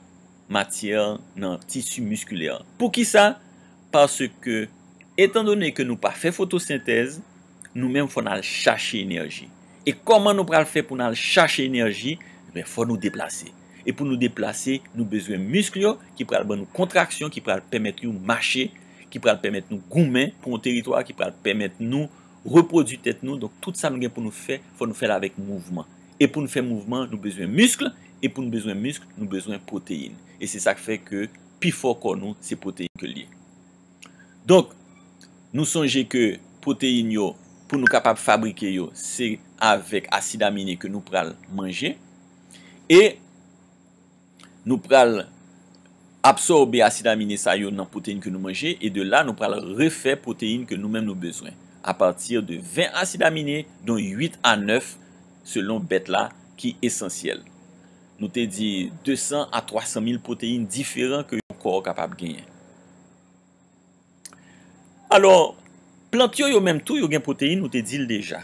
matyè, nan tisi miskilè. Poukisa? Paske, etandone ke nou pa fè fotosentèz, nou menm fò n al chache enèji. E kòman nou pral fè pou n al chache enèji? Ebyen, fò nou deplase. E pou nou deplase, nou bezwen misk yo ki pral ban nou kontraksyon, ki pral pèmèt nou mache, ki pral pèmèt nou goumen pou yon teritwa, ki pral pèmèt nou repwodui tèt nou. Donk, tout sa nou gen pou nou fè, fò nou fè l avèk mouvman. E pou nou fè mouvman, nou bezwen misk, e pou nou bezwen misk, nou bezwen pwoteyin. E se sa k fè ke pi fò kò nou, se pwoteyin ke l ye. Donk, nou sonje ke pwoteyin yo, pou nou kapab fabrike yo, se avèk asid amine ke nou pral manje. E nou pral absòbe asid amine sa yo nan pwoteyin ke nou manje, e de la, nou pral refè pwoteyin ke nou menm nou bezwen, apati de ven asid amine, don uit a nèf, selon bèt la, ki esansyèl. Nou te di de san a twa san mil pwoteyin diferan ke yon kò kapab genyen. Alò, plant yo, yo menm tou, yo gen pwoteyin, nou te di l deja.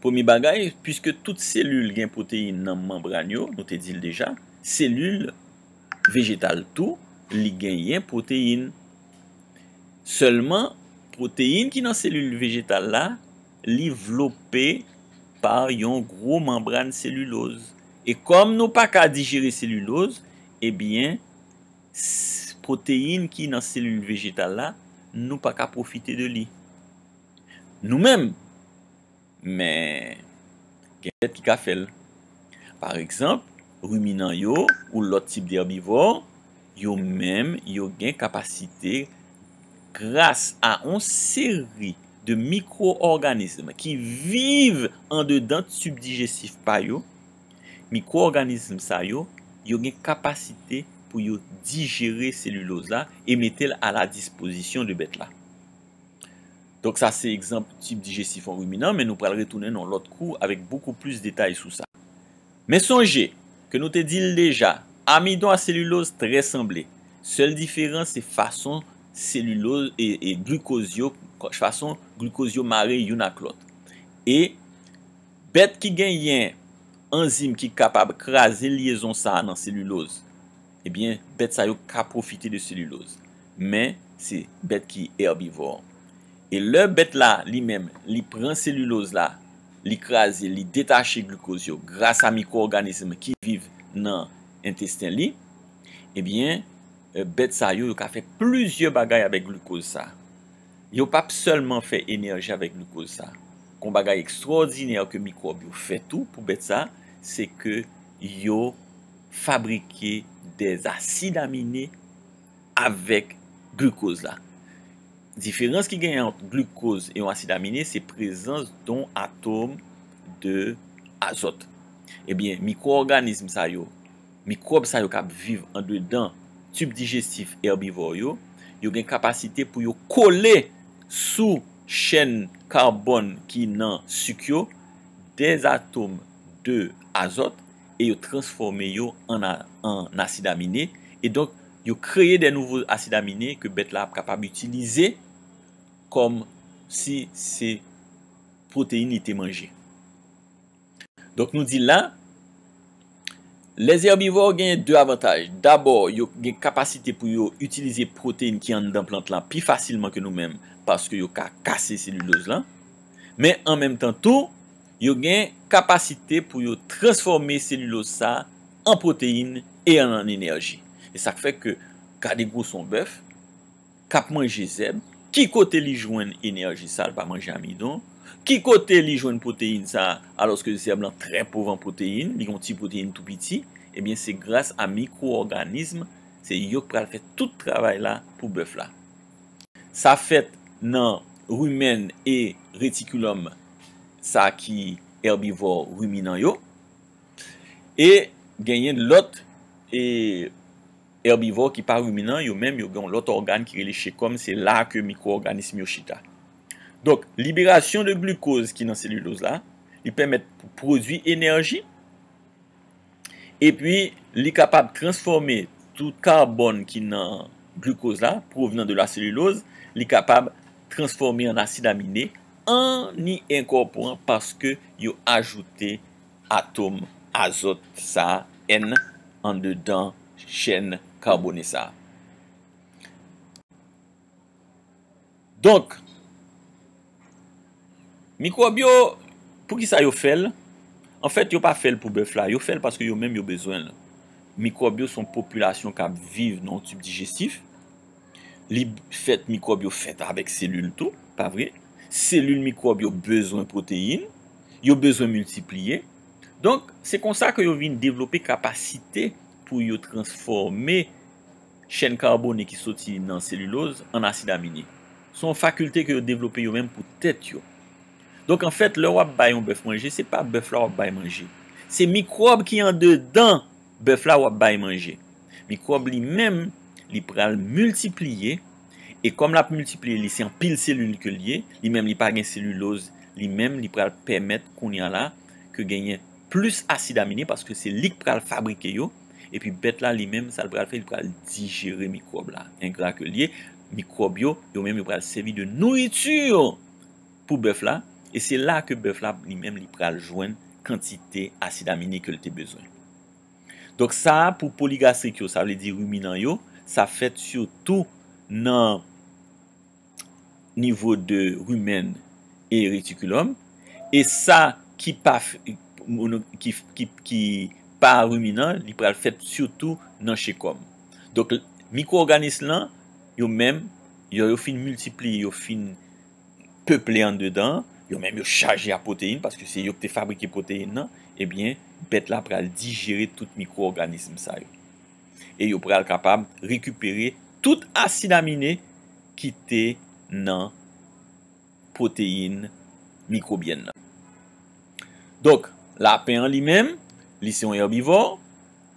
Premye bagay, piske tout selil gen pwoteyin nan manbràn yo, nou te di l deja, selil vejetal tou, li genyen pwoteyin. Sèlman, pwoteyin ki nan selil vejetal la, li vlope pa yon gwo manbràn seliloz. E kòm nou pa ka dijere seliloz, ebyen, s-, pwoteyin ki nan selil vejetal la, nou pa ka pwofite de li. Nou menm, men, gen bèt ki ka fè l. Pa egzanp, riminan yo ou lòt tip de èbivò, yo menm, yo gen kapasite, gras a yon seri de mikwo-òganis ki viv andedan tib dijestif pa yo, mikwo-òganis sa yo, yo gen kapasite pou yo dijere seliloz la e mete l a la dispozisyon de bèt la. Donk, sa se egzanp tib dijestif yon riminan, men nou pral retounen nan lòt kou avèk bokou plis detay sou sa. Men sonje ke nou te di l deja, amidon a seliloz trè sanble. Sèl diferans se fason seliloz e, e glikoz yo, fason glikoz yo mare youn ak lòt. E bèt ki genyen anzim ki kapab kraze lyezon sa a nan seliloz, ebyen, bèt sa yo ka pwofite de seliloz. Men, se bèt ki èbivò. E lè bèt la, li menm, li pran seliloz la, li kraze, li detache glikoz yo gras a mikwo-òganis ki viv nan entesten li, ebyen, eh, bèt sa yo, yo ka fè plizyè bagay avèk glikoz sa. Yo p ap sèlman fè enèji avèk glikoz sa. Yon bagay ekstwòdinè ke mikwòb yo fè tou pou bèt sa, se ke yo fabrike dè asid amine avèk glikoz la. Diferans ki genyen ant glikoz e yon asid amine, se prezans yon atòm de azòt. Ebyen, mikwo-òganis sa yo, mikwòb sa yo k ap viv andedan tib dijestif èbivò yo, yo gen kapasite pou yo kole sou chèn kabòn ki nan sik yo, dè atòm de azòt, e yo transfòme yo an a-, an asid amine. E donk, yo kreye dè nouvo asid amine ke bèt la ap kapab itilize kòm si se pwoteyin li te manje. Donk, nou di la, lè èbivò genyen de avantaj. Dabò, yo gen kapasite pou yo itilize pwoteyin ki anndan plant lan pi fasilman ke nou menm, paske yo ka kase seliloz lan. Men an menm tan tou, yo gen kapasite pou yo transfòme seliloz sa an pwoteyin e an, an enèji. E sa k fè ke, gade gwoson bèf k ap manje zèb, ki kote li jwenn enèji sa, l pa manje amidon, ki kote li jwenn pwoteyin sa, alòske zèb lan trè pòv an pwoteyin, li gen yon ti pwoteyin tou piti, ebyen, se gras a mikwo-òganis, se yo k pral fè tout travay la pou bèf la. Sa fèt nan rimèn e retikilòm sa ki èbivò riminan yo. E genyen lòt, e, èbivò ki pa riminan, yo menm, yo gen yon lòt ògàn ki rele chekòm, se la ke mikwo-òganis yo chita. Donk, liberasyon de glikoz ki nan seliloz la, li pèmèt pou pwodui enèji, epi li kapab transfòme tout kabòn ki nan glikoz la, provenan de la seliloz, li kapab transfòme an asid amine, an y enkòporan paske yo ajoute atòm azòt sa, N, andedan chèn kabone sa. Donk, mikwòb yo, poukisa yo fè l? Anfèt, yo pa fè l pou bèf la, yo fè l paske yo menm yo bezwen l. Mikwòb yo se yon popilasyon k ap viv nan yon tib dijestif. Li fèt, mikwòb yo fèt avèk selil tou, pa vre? Selil mikwòb yo bezwen pwoteyin, yo bezwen miltipliye. Donk, se konsa ke yo vin devlope kapasite pou yo transfòme chèn kabone ki soti nan seliloz an asid amine. Se yon fakilte ke yo devlope yo menm pou tèt yo. Donk, anfèt, lè w ap bay yon bèf manje, se pa bèf la w ap bay manje. Se mikwòb ki andedan bèf la w ap bay manje. Mikwòb li menm, li pral miltipliye, e kòm l ap miltipliye, li se anpil selil ke l ye, li menm li pa gen seliloz, li menm li pral pèmèt kounye a la ke genyen plis asid amine, paske se li k pral fabrike yo, epi bèt la li menm, sa l pral fè, li pral dijere mikwòb la. Engra ke l ye, mikwòb yo, yo menm yo pral sèvi de nouriti pou bèf la, e se la ke bèf la li menm li pral jwenn kantite asid amine ke l te bezwen. Donk sa a pou poligastrik yo, sa vle di riminan yo, sa fèt sitou nan nivo de rimèn e retikilòm, e sa ki pa f-, mono-, ki, ki, ki pa riminan, li pral fèt sitou nan chekòm. Donk, mikwòòganis lan, yo menm, yo, yo fin miltipliye, yo fin peple andedan, yo menm yo chaje a pwoteyin, paske se yo ki te fabrike pwoteyin nan, ebyen, bèt la pral dijere tout mikwòòganis sa yo. E yo pral kapab rekipere tout asid amine ki te nan pwoteyin mikwobyèn nan. Donk, lapen an li menm, li se yon èbivò,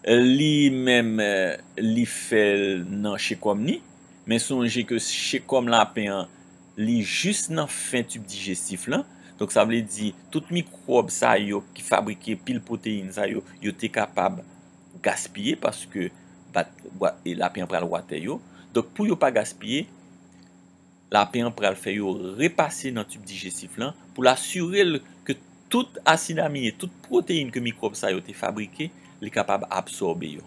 li menm, eh, li fè l nan chekòm ni, men sonje ke chekòm lapen an, li jis nan fen tib dijestif lan. Donk, sa vle di, tout mikwòb sa yo ki fabrike pil pwoteyin sa yo, yo te kapab gaspiye paske bat-, wa-, e lapen an pral watè yo. Donk, pou yo pa gaspiye, Lapen an pral fè yo repase nan tib dijestif lan pou l asire l ke tout asid amine, tout pwoteyin ke mikwòb sa yo te fabrike, li kapab absòbe yo.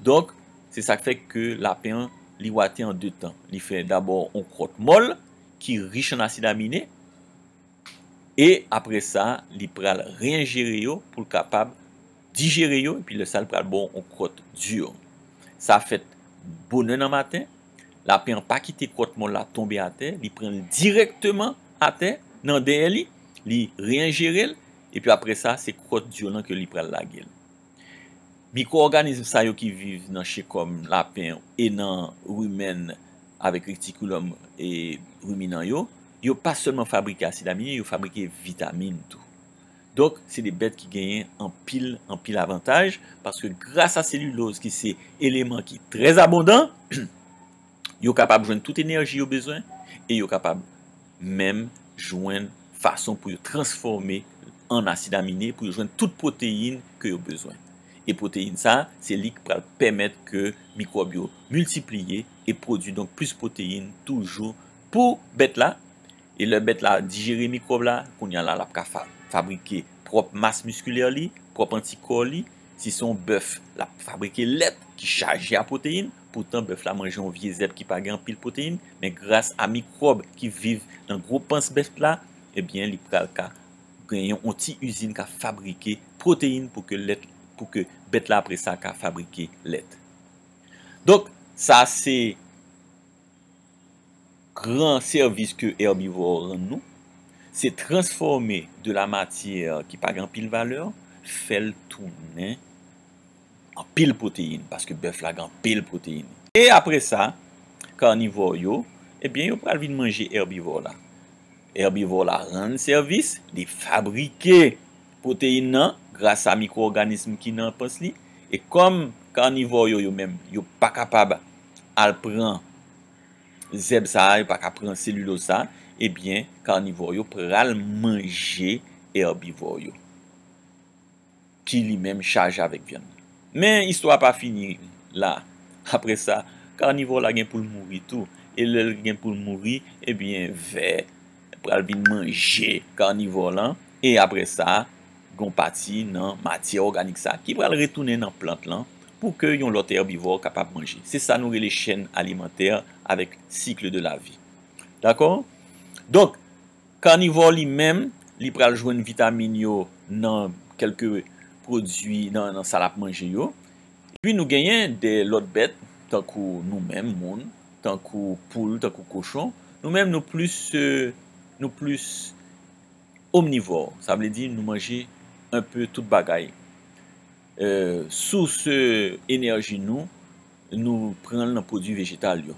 Donk, se sa k fè ke lapen an, li wate an de tan. Li fè dabò yon kròt mòl ki rich an asid amine, e apre sa, li pral reenjere yo pou l kapab dijere yo, epi lè sa, l pral ba w yon kròt di. Sa fèt bonè nan maten, lapen an pa kite kròt mòl la tonbe atè, li pran l dirèkteman atè, nan dèyè li, li reenjere l, epi apre sa, se kròt di lan ke li pral lage l. Mikwo-òganism sa yo ki viv nan chekòm lapen e nan rimèn avèk retikulòm e riminan yo, yo pa sèlman fabrike asid amine, yo fabrike vitamin tou. Donk, se de bèt ki genyen anpil, anpil avantaj, paske gras a seliloz ki se eleman ki trè abondan, yo kapab jwenn tout enèji yo bezwen e yo kapab menm jwenn fason pou yo transfòme an asid amine pou yo jwenn tout pwoteyin ke yo bezwen. E pwoteyin sa, se li ki pral pèmèt ke mikwòb yo miltipliye e pwodui donk plis pwoteyin toujou pou bèt la. E lè bèt la dijere mikwòb la, kounye a la, l ap ka fa-, fabrike pwòp mas miskilè li, pwòp antikò li. Si se yon bèf, l ap fabrike lèt ki chaje a pwoteyin. Poutan, bèf la manje yon vye zèb ki pa gen anpil pwoteyin, men gras a mikwòb ki viv nan gwo pans bèf la, ebyen, li pral ka genyen yon ti izin ka fabrike pwoteyin pou ke lèt, pou ke bèt la apre sa ka fabrike lèt. Donk, sa se gran sèvis ke èbivò rann nou, se transfòme de la matyè ki pa gen anpil valè, fè l tounen anpil pwoteyin, paske bèf la gen anpil pwoteyin. E apre sa, kanivò yo, ebyen, yo pral vin manje èbivò la. Èbivò la rann sèvis, li fabrike pwoteyin nan gras a mikwo-òganism ki nan pans li. E kòm kanivò yo, yo menm, yo pa kapab al pran zèb sa a, yo pa ka pran seliloz sa a, ebyen, kanivò yo pral manje èbivò yo, ki li menm chaje avèk vyann. Men, istwa pa fini la. Apre sa, kanivò la gen pou l mouri tou. E lè l gen pou l mouri, ebyen, vè pral vin manje kanivò lan. E apre sa, gon pati nan matyè òganik sa ki pral retounen nan plant lan pou ke yon lòt èbivò kapab manje. Se sa nou rele chèn alimantè avèk cycle de la vie. Dakò? Donk, kanivò li menm, li pral jwenn vitamin yo nan kèlke pwodui, nan, nan sa l ap manje yo. Epi nou genyen de lòt bèt, tankou nou menm, moun, tankou poul, tankou kochon. Nou menm, nou plis, euh, nou plis omnivò. Sa vle di nou manje enpe tout bagay. Euh, sous, euh, enèji nou, nou pran l nan pwodui vejetal yo,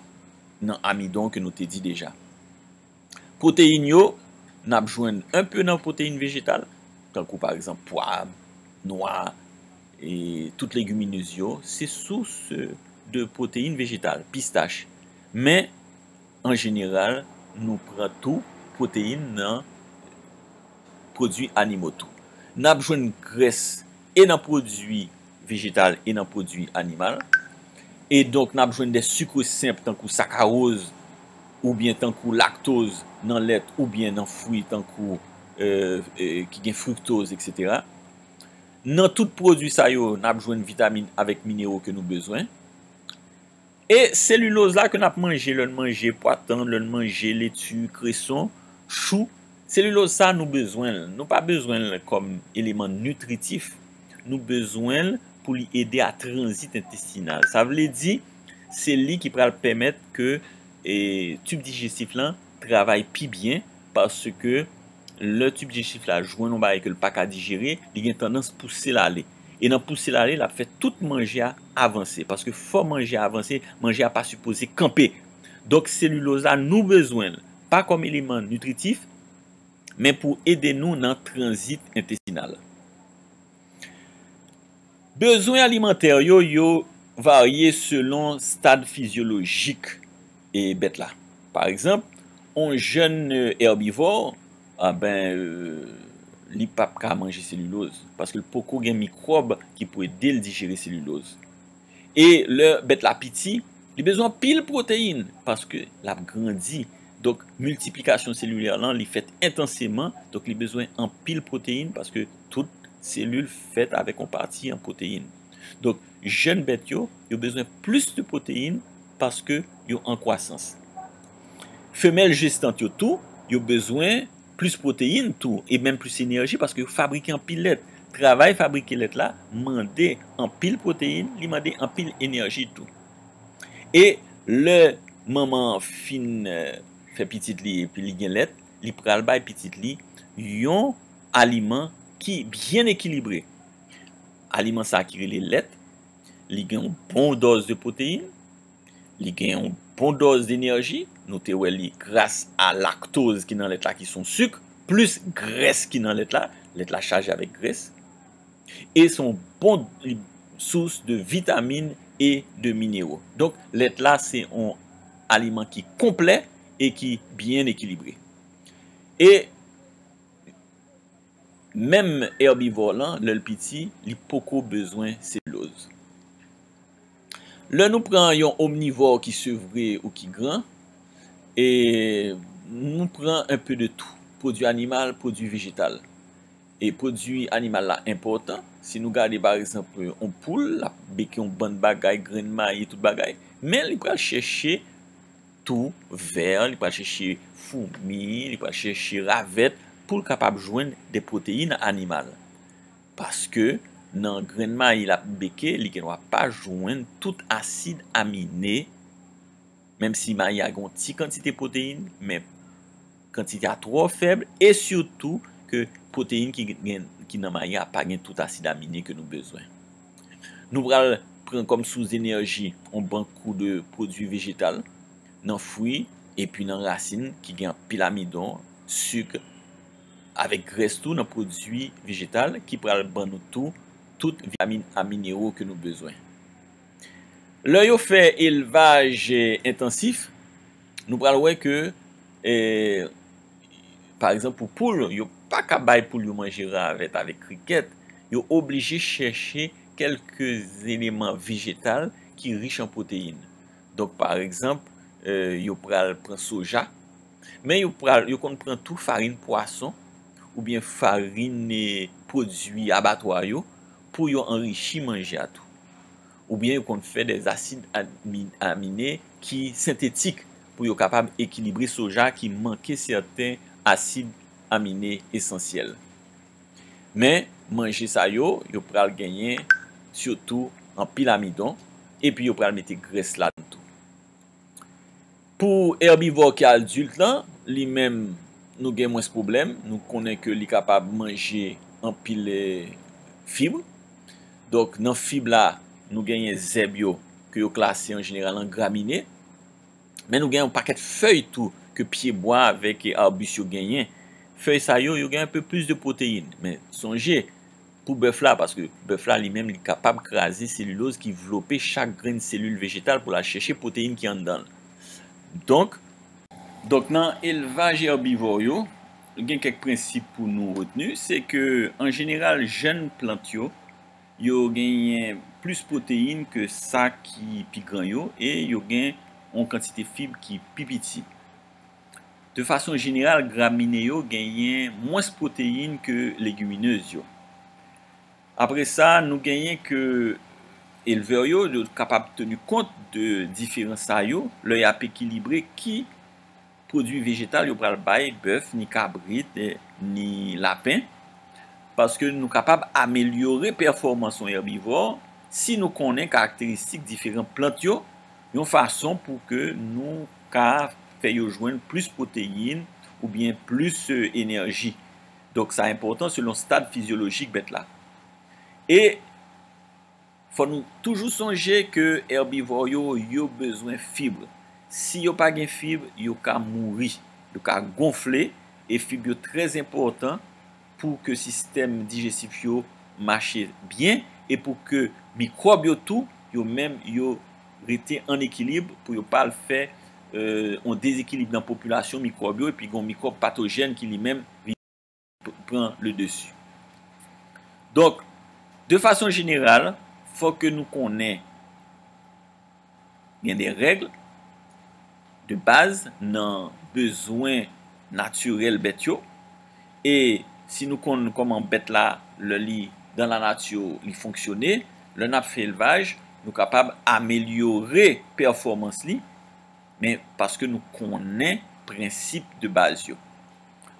nan amidon ke nou te di deja. Pwoteyin yo, n ap jwenn enpe nan pwoteyin vejetal, tankou pa egzanp pwa nwa, e tout legiminez yo, se sous de pwoteyin vejetal, pistach. Men, an jeneral, nou pran tou pwoteyin nan pwodui animo tou. N ap jwenn grès e nan pwodui vejetal e nan pwodui animal. E donk, n ap jwenn de sik senp tankou sakawoz oubyen tankou laktoz nan lèt oubyen nan fwi tankou, euh, euh, ki gen friktoz, etsetera. Nan tout pwodui sa yo, n ap jwenn vitamin avèk minero ke nou bezwen. E seliloz la ke n ap manje, lè n manje pwa tann, lè n manje leti, kreson, chou, seliloz sa nou bezwen l. Nou pa bezwen l kòm eleman nitritif. Nou bezwen l pou li ede a tranzit entestinal. Sa vle di, se li ki pral pèmèt ke, e, tib dijestif lan travay pi byen, paske lè tib dijestif la jwenn yon bagay ke l pa ka dijere, li gen tandans pouse l ale. E nan pouse l ale, l ap fè tout manje a avanse. Paske fò manje a avanse, manje a pa sipoze kanpe. Donk, seliloz la, nou bezwen l, pa kòm eleman nitritif, men pou ede nou nan tranzit entestinal. Bezwen alimantè yo, yo varye selon stad fizyolojik e bèt la. Pa egzanp, yon jèn, e, èbivò, a ben, e, li p ap ka manje seliloz, paske l poko gen mikwòb ki pou ede l dijere seliloz. E lè bèt la piti, li bezwen anpil pwoteyin, paske l ap grandi. Donk, miltiplikasyon selilè lan, li fèt entanseman, donk li bezwen anpil pwoteyin, paske tout selil fèt avèk yon pati an pwoteyin. Donk, jèn bèt yo, yo bezwen plis de pwoteyin paske yo an kwasans. Femèl jestant yo tou, yo bezwen plis pwoteyin tou, e menm plis enèji, paske yo fabrike anpil lèt. Travay fabrike lèt la mande anpil pwoteyin, li mande anpil enèji tou. E lè manman an fin, eh, fè pitit li epi li gen lèt, li pral bay pitit li yon aliman ki byen ekilibre. Aliman sa ki rele lèt, li gen yon bon dòz de pwoteyin, li gen yon bon dòz de enèji. Nou te wè li gras a laktoz ki nan lèt la, ki se yon sik, plis grès ki nan lèt la. Lèt la chaje avèk grès. E se yon bon sous de vitamin e de minero. Donk, lèt la se yon aliman ki konplè e ki byen ekilibre. E menm èbivò lan, lè l piti, li poko bezwen seluloz. Lè nou pran yon omnivò ki sevre ou ki gran, e nou pran un peu de tout, pwodui animal, pwodui vejetal. E pwodui animal la enpòtan. Si nou gade, pa egzanp, yon poul, l ap beke yon bann bagay, grenn mayi, tout bagay, men li pral chèche tou vè, li pral chèche foumi, li pral chèche ravèt pou l kapab jwenn de pwoteyin animal. Paske nan grenn mayi l ap beke, li gendwa pa jwenn tout asid amine, menm si mayi a gen yon ti kantite pwoteyin, men kantite a twò fèb, e sitou ke pwoteyin ki gen, ki nan mayi a pa gen tout asid amine ke nou bezwen. Nou pral pran kòm sous enèji yon bon kou de pwodui vejetal, nan fwi epi nan rasin ki gen anpil amidon, sik, avèk grès tou nan pwodui vejetal ki pral ban nou tou tout vitamin a minero ke nou bezwen. Lè yo fè elvaj, eh, entansif, nou pral wè ke, eh, pa egzanp, pou poul, yo pa ka bay poul yo manje ravèt avèk krikèt. Yo oblije chèche kèlke eleman vejetal ki rich an pwoteyin. Donk, pa egzanp, eh, yo pral pran soja, men yo pral, yo konn pran tou farin pwason oubyen farin, eh, pwodui abatwa yo pou yo anrichi manje a tou. Oubyen yo konn fè de asid ami-, amine ki sentetik pou yo kapab ekilibre soja ki manke sèten asid amine esansyèl. Men, manje sa yo, yo pral genyen sitou anpil amidon, epi yo pral mete grès ladan tou. Pou èbivò ki adilt lan, li menm, nou gen mwens pwoblèm. Nou konnen ke li kapab manje anpil, eh, fib. Donk, nan fib la, nou genyen zèb yo, ke yo klase an jeneral an gramine. Men nou gen yon pakèt fèy tou ke pyebwa avèk, eh, abis yo genyen. Fèy sa yo, yo gen un peu plus de pwoteyin. Men sonje, pou bèf la, paske bèf la li menm li kapab kraze seliloz ki vlope chak grenn selil vejetal pou l al chèche pwoteyin ki anndan l. Donk, donk nan elvaj èbivò yo, gen kèk prensip pou nou retni, se ke an jeneral jèn plant yo, yo genyen plis pwoteyin ke sa ki pi gran yo e yo gen yon kantite fib ki pi piti. De fason jeneral, gramine yo genyen mwens pwoteyin ke legiminez yo. Apre sa, nou genyen ke elvè yo, yo kapab teni kont de diferans sa yo lè y ap ekilibre ki pwodui vejetal yo pral bay bèf, ni kabrit, eh, ni lapen, paske nou kapab amelyore pèfòmans yon èbivò si nou konnen karakteristik diferan plant yo, yon fason pou ke nou ka fè yo jwenn plis pwoteyin oubyen plis, eh, enèji. Donk, sa enpòtan selon stad fizyolojik bèt la. E fò nou toujou sonje ke èbivò yo, yo bezwen fib. Si yo pa gen fib, yo ka mouri, yo ka gonfle, e fib yo trè enpòtan pou ke sistèm dijestif yo mache byen e pou ke mikwòb yo tou, yo menm, yo rete an ekilib pou yo pa al fè, euh, yon dezekilib nan popilasyon mikwòb yo, epi gen yon mikwòb patojèn ki li menm pran le dessus. Donk, de fason jeneral, fò ke nou konnen gen de règ de baz nan bezwen natirèl bèt yo. E si nou konn kòman bèt la, lè li dans la nature, li fonksyone, lè n ap fè elvaj, nou kapab amelyore pèfòmans li, men paske nou konnen prensip de baz yo.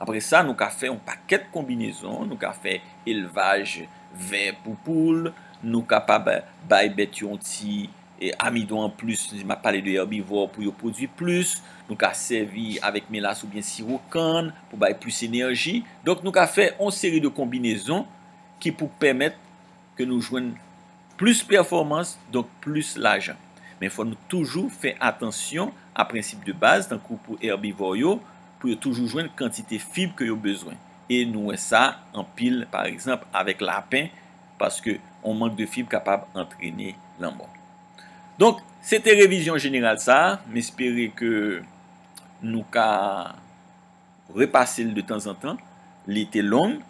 Apre sa, nou ka fè yon pakèt konbinezon, nou ka fè elvaj vè pou poul, nou kapab bay bèt yo yon ti e, amidon anplis, si m ap pale de èbivò, pou yo pwodui plis. Nou ka sèvi avèk melas oubyen siwo kann pou bay plis enèji. Donk, nou ka fè yon seri de konbinezon ki pou pèmèt ke nou jwenn plis pèfòmans, donk plis lajan. Men fò nou toujou fè atansyon a prensip de baz, tankou pou èbivò yo, pou yo toujou jwenn kantite fib ke yo bezwen. E nou wè sa anpil, pa egzanp, avèk lapen, paske yon mank de fib kapab antrene lanmò. Donk, se te revizyon jeneral sa a. M espere ke nou ka repase l de tanzantan. Li te long.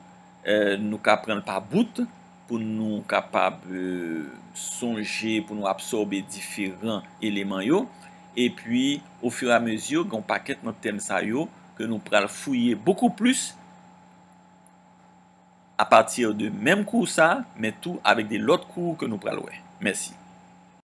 Eh, nou ka pran l pa bout pou nou kapab, eh, sonje, pou nou absòbe diferan eleman yo. Epi, ofiramezi, gen yon pakèt nan tèm sa yo ke nou pral fouye bokou plis apati de menm kou sa, men tou avèk de lòt kou ke nou pral wè. Mèsi.